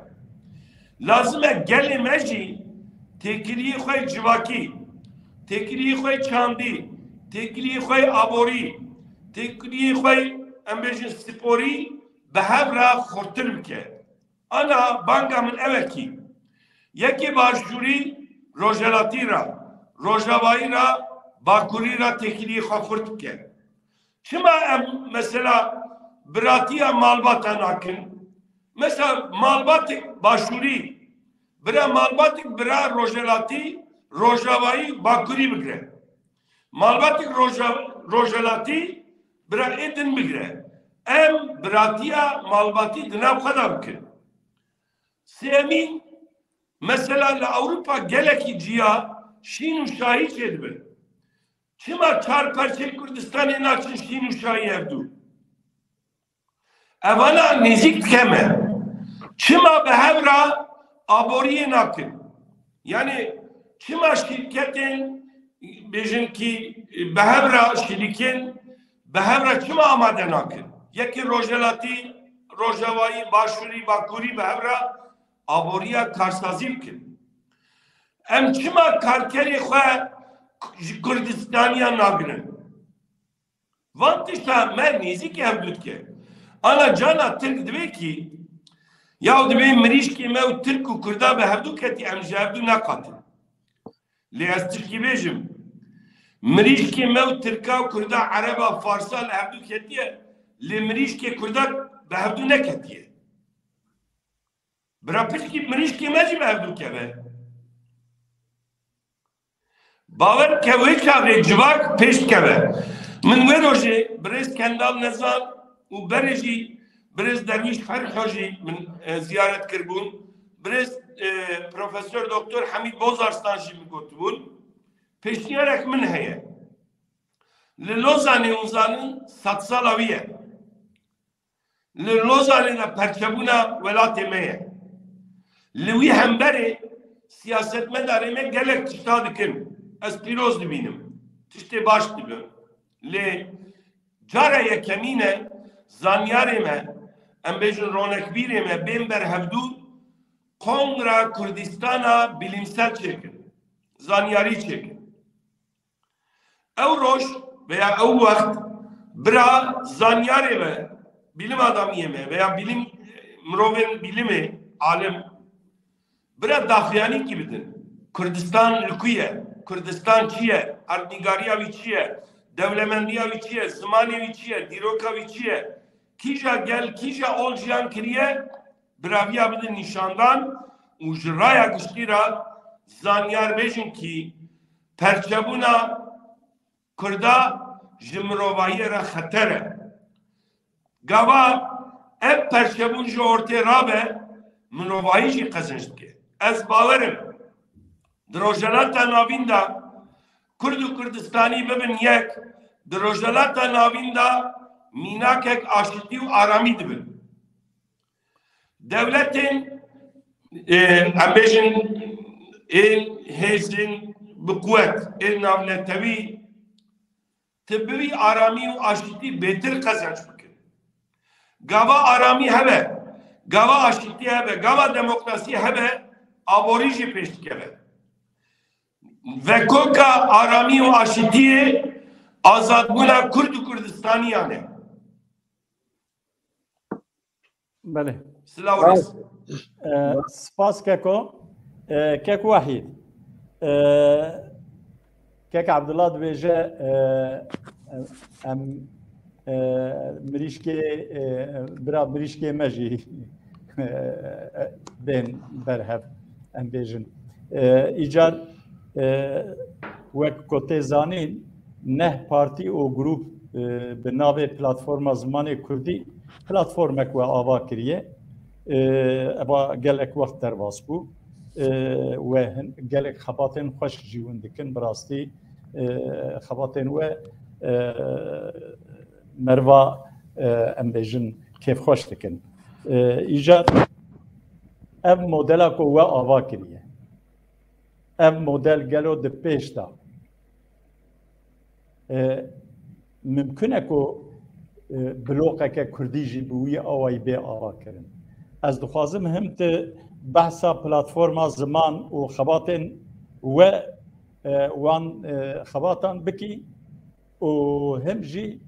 Lazim e gelê me jî têkiliyê xwe yê civakî, têkiliyê xwe yê çandî, têkiliyê xwe yê aborî, têkiliyê xwe yê, em bêjin, sporî bi hev re xurtir bike. Ana banga min ev e kî yekê başûrî rojhelatî re, rojavayî re, bakurî re têkiliyê xwe xurt bike. Çima em mesela biratiya malbata nakin? Mesela malbatek başûrî bira malbatek bira rojhelatî, rojavayî, bakurî bigire. Malbatek roja-, rojhelatî bira ê din bigire. Em biratiya malbatî di nav xwe de bikin. Sêmîn, mesela li Ewropa gelekî ciya şîn û şahî çêdibin. Çima çar perçeyê Kurdistanê naçin şîn û şahî hevdû? Evana nêzîk dike me. Çima bi hev re aboriyê nakin? Yani çima şîrketên bêjin kî bi hev re şîrîkên bi hev re çima amade nakin? Yekê rojhelatî, rojavayî, başûrî, bakurî bi hev re aboriya karsazî bikin. Em çima karkerê xwe ji Kurdistaniya nagirin? Van tişta me nêzîkî hevdû dike. Ana cana Tirk divê kî, ya divê mirîşkê me û Tirk û Kurda bi hevdû ketî, em ji hevdû neqatin. Lê ez tişkî bêjim, mirîşkê me û Tirka, Kurda, Ereba, Farsa li hevdû ketiye, lê mirîşkê Kurda bi hevdû neketiye. Bira piçkî mirîşkê me jî bi hevdû keve. Bawer ke wê çaxê civak pêş dikeve. Min wê rojê birêz Kendal Nezan û berê jî birêz Derwîş Ferho jî min, e, ziyaret kirbûn. Birêz, e, Profesor Doktor Hemîd Bozarslan jî min gotibûn. Pêşniyarek min heye. Li Lozanê hûn zanin sedsala wî ye. Li Lozanê de perçebûna welatê me ye. Li wî hemberê siyasetmedarê me gelek tişta dikin. Ez pîroz dibînim. Tiştê baş dibin. Lê cara yekemîn e zanyarê me, em bêjin ronekbîrê me, bên ber hevdû Kongra Kurdistana Bilîmsel çêkin. Zanyarî çêkin. Ew roj veya ew wext bira zanyarê me, bilim adamiyê me veya bilim, mirovên bilimê, alim, bira daxuyanîkî bidin. Kurdistan li ku ye? Kurdistan çi ye? Erdnîgariya wî çi ye? Dewlemendiya wî çi ye? Zimanê wî çi ye? Dîroka wî çi ye? Kîja gel, kîja ol jiyan kiriye? Biraviya bidin nîşandan û ji raya giştî re zanyar bêjin kî perçebûna Kurda ji mirovahiyê re xeter e. Gava ev perçebûn ji ortê rabe, mirovahî jî qezenc dike. Ez bawer im, di Rojhelata Navîn de Kurd û Kurdistanî bibin yek, di Rojhelata Navîn de mînakek aşitî û aramî dibin. Dewletên, e, em bêjin, ên hêzên bi quwet, ên navnetewî, ti bi wî aramî û aşitî bêtir qezenc bikin. Gava aramî hebe, gava aşitî hebe, gava demokrasî hebe, aborî jî pêş dikeve. Vekoka aramî û aşitiyê azadbûna Kurd û Kurdistaniyan e. Belê. Silav û rêz. Ee, spas Keko. Ee, Kek Wahîd. Ee, Kek Abdullah dibêje, ee, em, ee, mirîşkê, ee, bira mirîşkê me jî, ee, bên berhev, em bêjin. Ee, îcar, ee, wek ku tê zanîn, neh partî û grûp, e, bi navê Platforma Zimanê Kurdî platformek we ava kiriye. E, eva gelek wext derbas bû. E, we hin-, gelek xebatên xweş jî hûn dikin. Bi rastî, e, xebatên we, e, merva, e, em bêjin kêfxweş dikin. E, îcar ev modela ku we ava kiriye. Ev model gelo di pêş de, e, mimkun e ku, e, bloqeke kurdî jî bi wî awayî bê avakirin? Ez dixwazim him tu behsa platforma ziman û xebatên we, e, wan, e, xebatan bikî. Û him jî,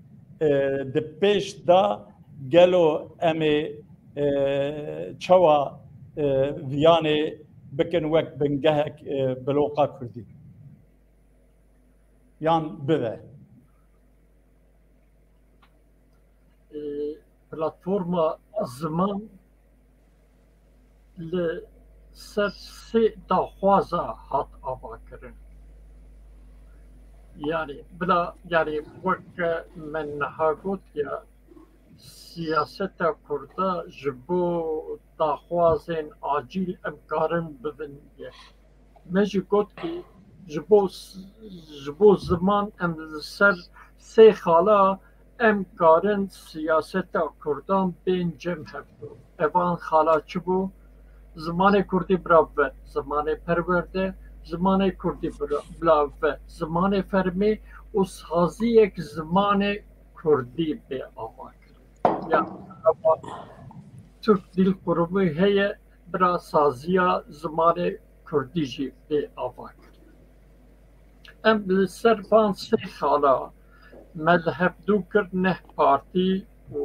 e, di pêş de gelo em ê, e, çawa, e, viyanê bikin wek bingehek, e, bloqa kurdî? Yan bibe? E, platforma ziman li ser sê daxwaza hat avakirin. Yani, bila, yani, wek me niha got ya, siyaseta Kurda ji bo daxwazên acîl em karin bibin yek. Me jî got ki ji bo s-, ji bo ziman em li ser sê xala em karin siyaseta Kurdan bên cem hev. Evan xala çi bû? Zimanê Kurdî bila ve, zimanê perwerde, zimanê Kurdî bila, bila ve, zimanê fermî û saziyek zimanê Kurdî bê ava kirin. Ya, Türk Dil Kurumu heye, bila saziya zimanê Kurdî jî bê ava kirin. Em li ser van sê xala Me li hevdû kir neh partî û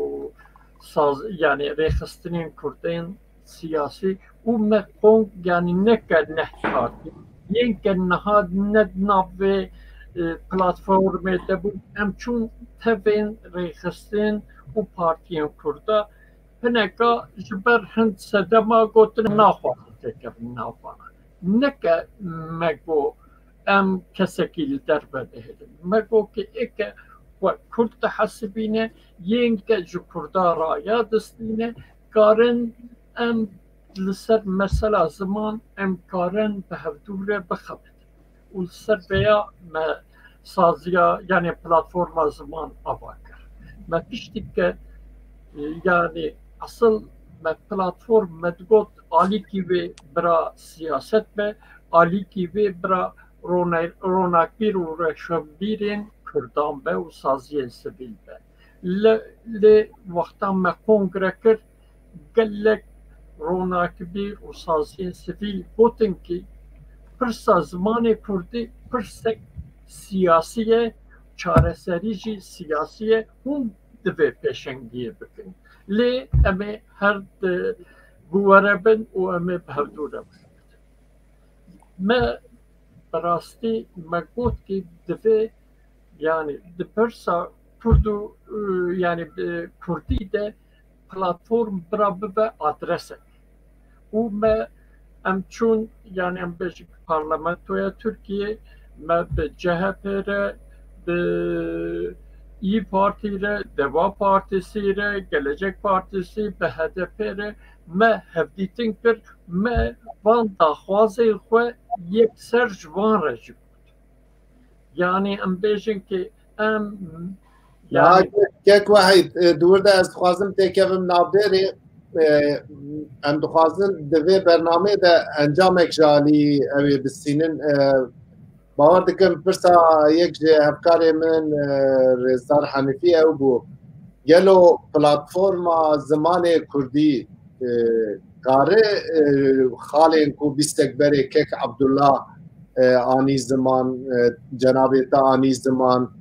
saz, yanî rêxistinên kurdên siyasî û me kong, yanî neke neh partî. Yên ke niha ne di nav vê, e, platformê de bûn, em çûn tevên rêxistin û partiyên kurda, hineka ji ber hin sedema gotin naxwazin têkevin navana. Neke me got em kesekî li derve bihêlin. Me got ki êke we Kurd dihesibîne, yên ke ji Kurda raya distîne, karin em li ser mesela ziman em karin bi hevdû re bixebitin. Û li ser vêya me saziya, yanî platforma ziman ava kir. Me piştî ke, e, yanî esil me platform me digot alîkî vê bira siyaset be, alîkî vê bira rona-, ronakbîr û rewşenbîrên kurdan be û saziyên sivîl be. Lê, lê wexta me kongre kir, gelek ronakbîr û saziyên sivîl gotin ki pirsa zimanê kurdî pirsek siyasî ye, çareserî jî siyasî ye, hûn divê pêşengiyê bikin. Lê em ê her di bi we re bin û em ê bi hevdû re bin. Me bi rastî me got ki divê, yanî di pirsa kurd û, e, yanî bi kurdî de platform bira bibe adresek. Û me, em çûn, yanî em bêjin parlamentoya Tirkiyê, me bi C H P re, bi İYİ Parti re, Deva Partisi re, Gelecek Partisi, bi H D P re me hevdîtin kir, me van daxwazên xwe yekser ji van re jî got. Yanî em bêjin ki em, Niha yanî kek, kek Wehîd, e, di wir de ez dixwazim têkevim navbêrê, e, em dixwazin di vê bernameyê de encamek ji alî ew ê bistînin. E, bawer dikim pirsa yek ji hevkarê min, e, Rêzdar Henîfî ew bû. Gelo platforma zimanê kurdî, e, kare, e, xalên ku bîstek berê kek Abdullah, e, anî ziman, e, cenabê te anî ziman,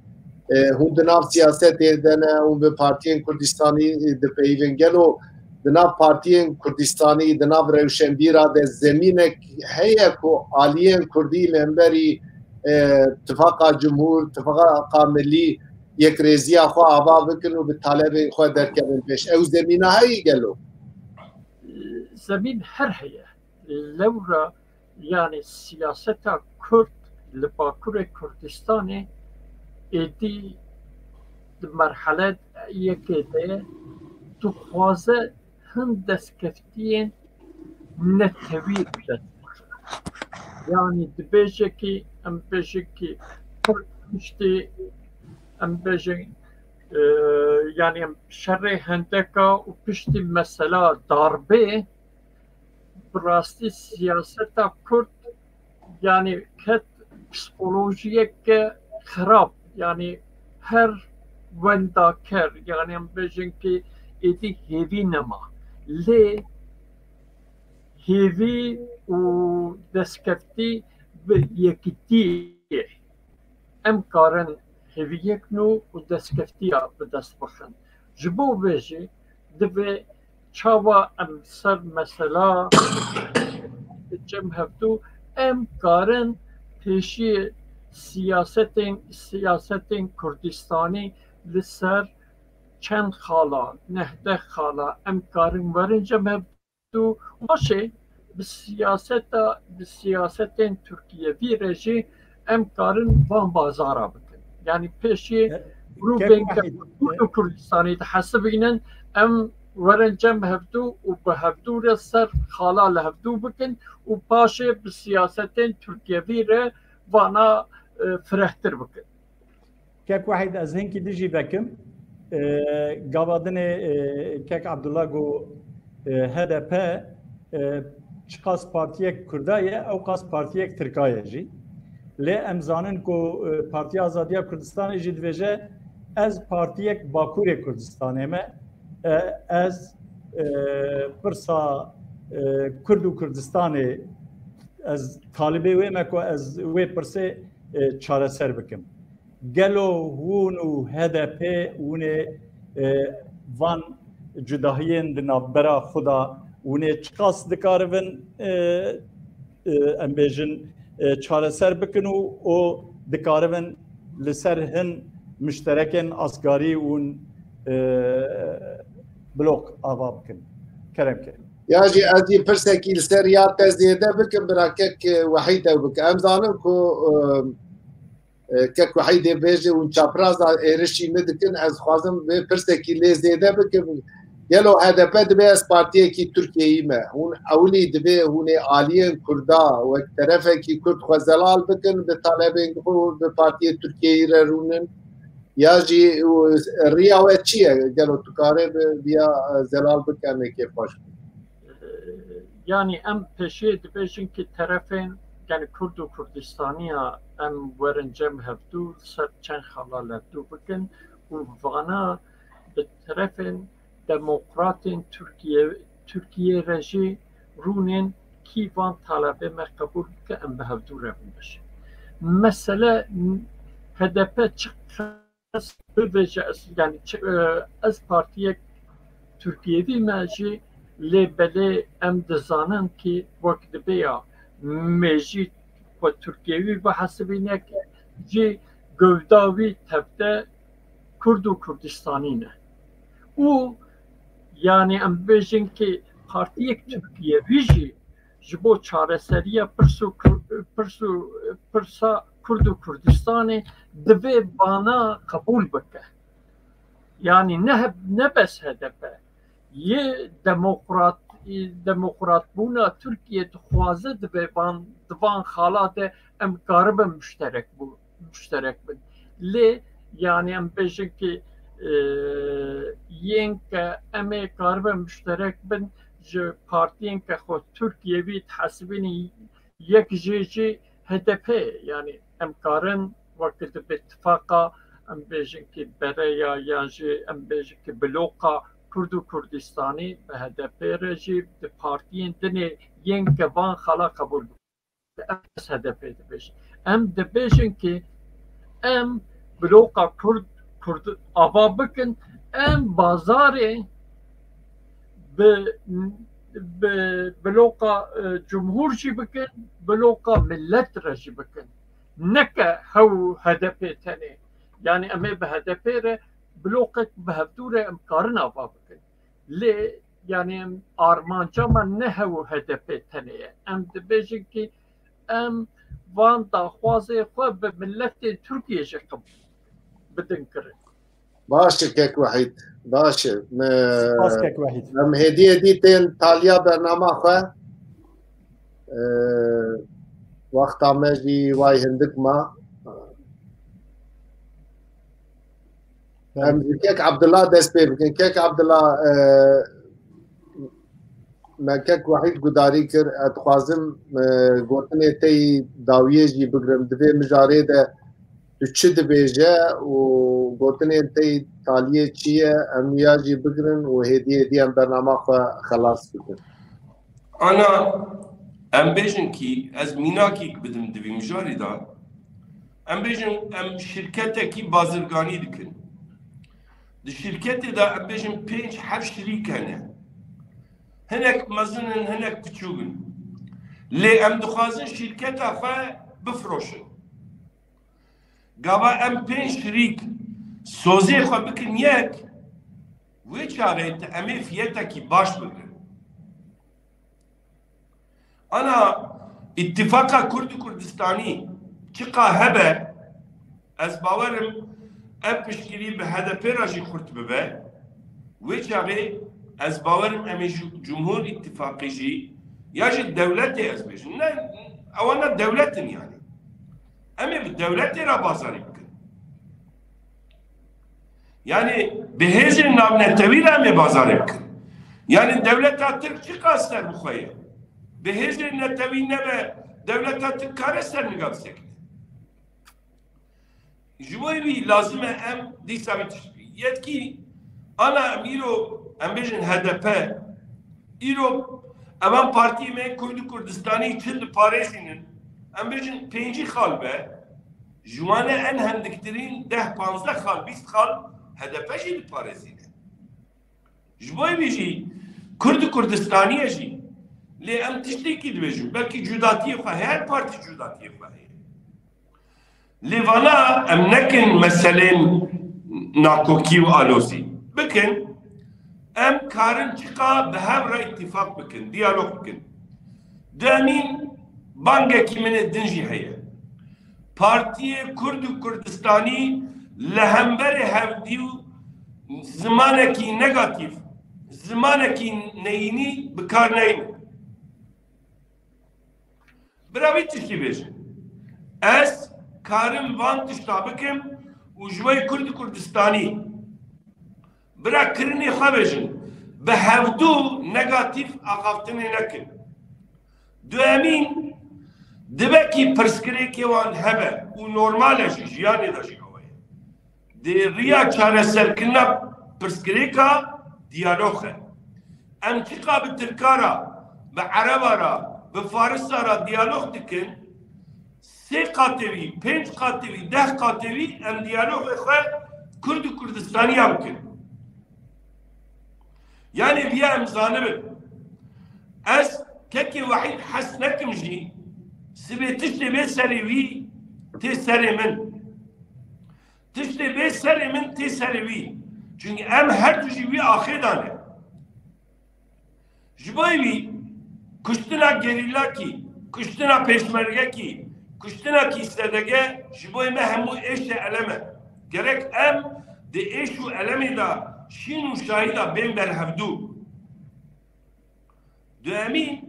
e, hûn di nav siyasetê de ne, hûn bi partiyên Kurdistanî, e, dipeyivin. Gelo di nav partiyên Kurdistanî, di nav rewşenbîra de zemînek heye ku aliyên Kurdî li hemberî, e, Tifaqa Cumhur, Tifaqa Millî yekrêziya xwe ava bikin û bi talebên xwe derkevin pêş? Ew zemîna heye gelo? Zemîn her heye. Lewra, yanî siyaseta Kurd li Bakurê Kurdistanê êdî di merhele yekê de dixwaze hin destkeftiyên netewî bi dest bixe. Yanî dibêje ki, em bêjin ki Kurd piştî, em bêjin, e, yanî em şerê hendeka û piştî mesela darbê, bi rastî siyaseta Kurd, yanî ket psikolojiyeke xirab, yanî her wendaker, yanî em bêjin ki êdî hêvî nema. Lê hêvî û destkeftî bi yekîtiyê. Em karin hêviyek nû û destkeftiya bi dest bixin. Ji bo vê jî divê çawa em ser mesela cem hevdû, em karin pêşiyê siyasetên, siyasetên Kurdistanî li ser çend xala, nehdeh xala, em karin werin cem hevdû. Û başê bi siyaseta, bi siyasetên Tirkiyevî re jî em karin van bazara bikin. Yanî pêşî E, grûbên Kek ke Wahîd, Kurd û Kurdistanî dihesibînin, em werin cem hevdû û bi hevdû re ser xala li hevdû bikin û paşê bi siyasetên Tirkiyevî re vana, e, firehtir bikin. Kek Wahîd, ez hinkî dijî vekim. E, gava dinê, e, Kek Abdullah got, e, H D P, e, çiqas partiyek Kurda ye, ew qas partiyek Tirka ye jî. Lê em zanin ku, e, Partiya Azadiya Kurdistanê jî dibêje, ez partiyek Bakurê Kurdistanê me, e, ez, e, pirsa, e, Kurd û Kurdistanê, ez talibê wê me ku ez wê pirsê, e, çareser bikim. Gelo hûn û H D P hûnê, e, van cudahiyên di navbera xwe de hûnê çiqas dikaribin, e, e, em bêjin, e, çareser bikin û, û dikaribin li ser hin muşterekên asgarî hûn, e, blok ava bikin? Kerem ke. Ya jî ez jî pirsekî li ser ya te zêde bikim, bira kek, e, Wehîd ew bike. Em zanin ku, e, e, kek Wehîdê bêje hûn çapraza êrişî min dikin, ez dixwazim vê pirsekî lê zêde bikim. Gelo H D P dibe ez partiyekî Tirkiyeyî me? Hûn ewilî dibe hûn ê aliyên Kurda wek terefekî Kurd xwe zelal bikin, bi talebên xwe bi partiyê Tirkiyeyî re rûnin? Ya jî, û, riya we çi ye? Gelo tu karê bi viya, e, zelal bike, em ê kêfxweş bin. Yanî em pêşê dibêjin ki terefên, yanî Kurd û Kurdistaniya em werin cem hevdû, ser çend xala levdû bikin û vana bi terefên demokratên Tirkiye, Tirkiye re jî rûnên kî van talebê me qebûl bike, em bi hevdû re bibêjin. Mesele H D P çi bibêje, ez, yanî çi, e, ez partiyek Tirkiyevî me jî, lê belê em dizanin ki wek dibe ya mêjî xwe Tirkiyevî bihesibîne ki jî gewda wî tevde Kurd û Kurdistanî ne. Û yanî em bêjin ki partiyek Tirkiyevî jî ji bo çareseriya pirs û Kur-, pirs û, pirsa Kurd û Kurdistanê divê vana qebûl bike. Yanî ne, ne bes H D P, yê demokrat, demokratbûna Tirkiye dixwaze, divê van, di van xala de em karibin muşterek bû, muşterek bin. Lê, yanî em bêjin ki, e, yên ke em ê karibin muşterek bin, ji partiyên ke xwe Tirkiyevî dihesibînin, yek jê jî H D P, yanî em karin wek di bi tifaqa, em bêjin ki bereya, yan jî em bêjin ki bloka Kurd û Kurdistanî bi H D P re jî di partiyên dinê yên ke van xala qebûl bû. Em H D P dibêjin. Em dibêjin ki em bloka Kurd, Kurd ava bikin, em bazarê bi, bi bloka, e, cumhur jî bikin, bloka millet re jî bikin. Neke hew H D P tenê. Yanî em ê bi H D P re blokek bi hevdû re em karin ava bikin. Lê, yanî, em armanca me ne hew H D P tenê ye. Em dibêjin ki em van daxwazê xwe bi miletê Tirkiye jî qebûl bidin kirin. Baş e kek Wehîd, baş e. Me, Spas kek Wehîd. Em hêdî hêdî tên taliya bernama xwe. E, wexta me jî way hindik ma. Em ji kek Abdullah dest pê bikin. Kek Abdullah, e, me kek Wehîd gudarî kir, ez dixwazim, e, gotinê te yî dawiyê jî bigrim. Di vê mijarê de tu çi dibêje û gotinên te yî taliyê çi ye, em wiya jî bigrin û hêdî hêdî em bernama xwe xelas bikin. Ana, em bêjin kî, ez mînakîk bidim di vî mijarî de, em bêjin, em şirketekî bazirganî dikin. Di şirketê de, em bêjin, pênc heft şirîk hene. Hinek mezin in, hinek piçûk in. Lê em dixwazin şirketa xwe bifroşin. Gava em pênc şirîk sozê xwe bikin yek, wê çaxê em ê fiyetekî baş bigrin. Ana îtîfaqa Kurd û Kurdistanî çiqa hebe, ez bawer im ev piştgirî bi H D P re jî xurt bibe. Wê çaxê ez bawer im em ê ji Cumhur Îtîfaqî jî ya jî dewletê ez bêjim. Ne, ewana dewlet in yanî. Em ê bi dewletê re bazarî bikin. Yanî bi hêzên navnetewî re em ê bazarê bikin. Yanî dewleta Tirk çiqas ser bi xwe ye. Bi hêzên netewî nebe dewleta Tirk kare ser niga bisekine. Ji bo wî lazim e em dîsa vî tişt-, yetkî ana em îro em bêjin H D P, îro evan partiyê me Kurd û Kurdistanî çi diparêzînin, em bêjin pêncî xal be, Ji wan e en hendiktirîn deh, panzdeh xal, bîst xal H D P jî diparêzîne. Ji bo vî jî Kurd û Kurdistanî ye jî. Lê em tiştekî dibêjin. Belkî cudatiyê xwe heye, her partî cudatiyê xwe heye. Lê vana em nekin meselên nakokî û alozî. Bikin, em karin çiqa bi hev re îtîfaq bikin, diyalog bikin. Demîn bangekî min ê din jî heye. Partiyê Kurd û Kurdistanî li hemberê hevdî û zimanekî negatîf, zimanekî neyînî bi kar neynin. Bira vî tiştî bêjin. Ez karim van tişta bikim û ji wê Kurd û Kurdistanî bira kirinê xwe bêjin. Bi hevdû negatîf axaftinê nekin. Duyemîn, divekî pirsgirêkê wan hebe û normal e jî, jiyanê de jî awe ye. Di riya çareserkirina pirsgirêka diyalog e. Em çiqa bi tirka ra, bi ereba ra, bi farisa ra diyalog dikin, sê qatê wî, pênc qatê wî, deh qatê wî em diyalogê xwe Kurd û Kurdistaniya bikin. Yanî viya em zanibin. Ez kekê Wehîd hes nekim jî, sibê tiştê bê serê wî tê serê min. Tiştê bê serê min tê serê wî. Çunkî em her du jî wî axê dane. Ji bo wî kuştina gerîlakî, kuştina pêşmergekî, kuştina kîsedege ji bo me hemû êş e, elem e. Gerek em di êş û elemê de şîn û şahî de bên berhevdû. Duyemî,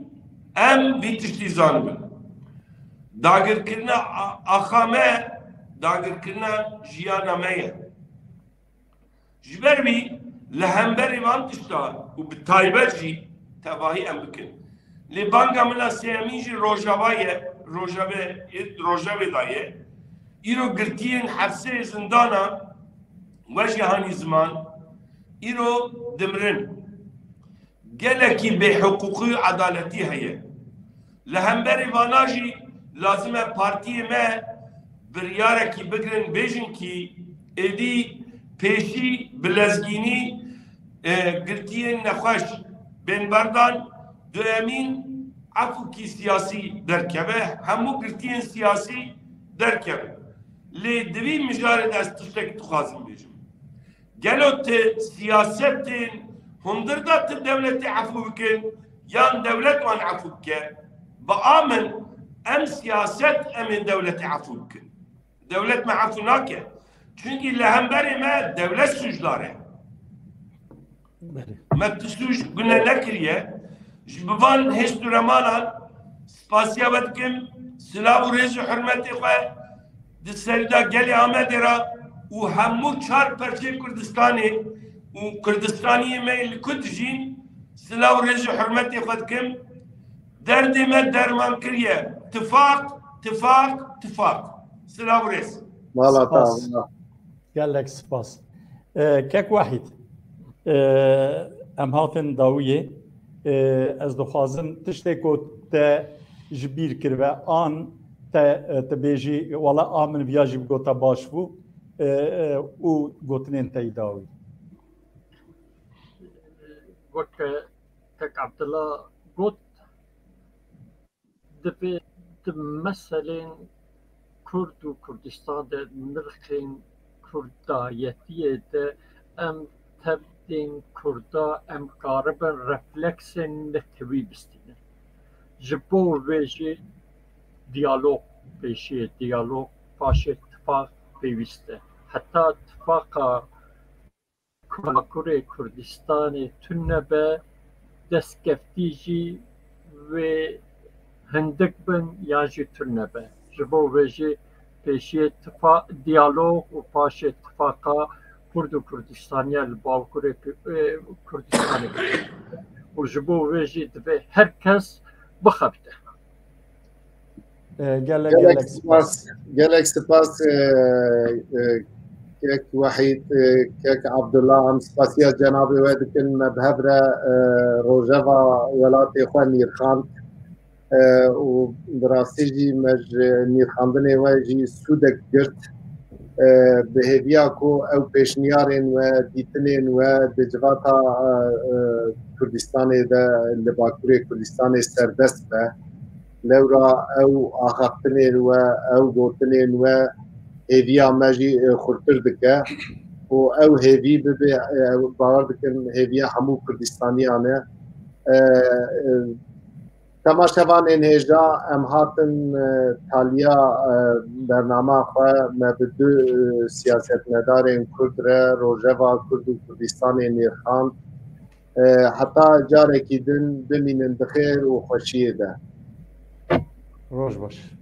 em vî tiştî zanibin. Dagirkirina a-, axa me, dagirkirina jiyana me ye. Ji ber vî li hemberî van tişta û bi taybet jî tevahî em bikin. Lê banga min a sêyemîn jî Rojava ye, Rojavê, Rojavê de ye. Îro girtiyên hefsê zindana we jî hanî ziman, îro dimirin. Gelekî bêhiqûqî û edaletî heye. Li hemberî vana jî lazim e partiyê me biryarekî bigirin, bêjin kî êdî pêşî bi lezgînî, e, girtiyên nexweş bên berdan, duyemîn efûkî siyasî derkeve, hemû girtiyên siyasî derkevin. Lê di vî mijarê de ez tiştek dixwazim bêjim. Gelo ti siyasetên hundir de ti dewletê efû bikin, yan dewlet wan efû bike? Bi a min, em siyaset em ê dewletê efû bikin. Dewlet me efû nake. Çunkî li hemberê me dewlet sûcdar e. Belê. Me ti sûc gune nekiriye. Ji bi van hêst û remanan spasiya we dikim. Silav û rêz û hurmetê xwe di serî de gelê Amedê re û hemû çar perçeyê Kurdistanê û Kurdistaniyê me li ku dijîn silav û rêz û hurmetê xwe dikim. Derdê me derman kiriye. Tifaq, tifaq, tifaq. Silav û rêz. Mala te Spas. Ava. Gelek spas. E, Kek Wahîd, e, em hatin dawiyê. E, ez dixwazim tiştê ku te ji bîr kiribe an te, e, tu bêjî, wala a min viya jî bigota baş bû, e, e, û gotinên te yî dawî. Wek Kek Abdullah got, Divê di meselên Kurd û Kurdistan de, nirxên Kurdayetiyê de em tevdên Kurda em karibin refleksên netewî bistînin. Ji bo vê jî diyalog pêşiyê, diyalog paşê tifaq pêwîst e. Heta tifaqa Bakurê Kurdistanê tune be, destkeftî jî wê hindik bin yan jî tune be. Ji bo vê jî pêşiyê tifa-, diyalog û paşê tifaqa Kurd û Kurdistaniya li Bakurê Ku-, ê, Kurdistanê bikin. Û ji bo vê jî divê her kes bixebite. E, gelek, Gelek gelek spas, spas. Gelek spas, e, e, Kek Wahîd, e, Kek Abdullah, em spasiya cenabê we dikin. Me bi hev re, e, rojeva welatê xwe nîrxand. e, û bi rastî jî me ji nîrxandinê we jî sûdek girt. E, bi hêviya ku ew pêşniyarên we, dîtinên we di civata, e, e, Kurdistanê de, li Bakurê Kurdistanê serdest be. Lewra ew axaftinên we, ew gotinên we hêviya me jî, e, xurtir dike û ew hêvî bibe, e, bawer dikim hêviya hemû Kurdistaniyan e. E, e, Temaşevanên hêja, em hatin, e, taliya, e, bernama xwe, me bi du, e, siyasetmedarên Kurd re, Rojeva Kurd û Kurdistanê nirxand. E, heta carekî din bimînin bi xêr û xweşiyê de. Roj baş.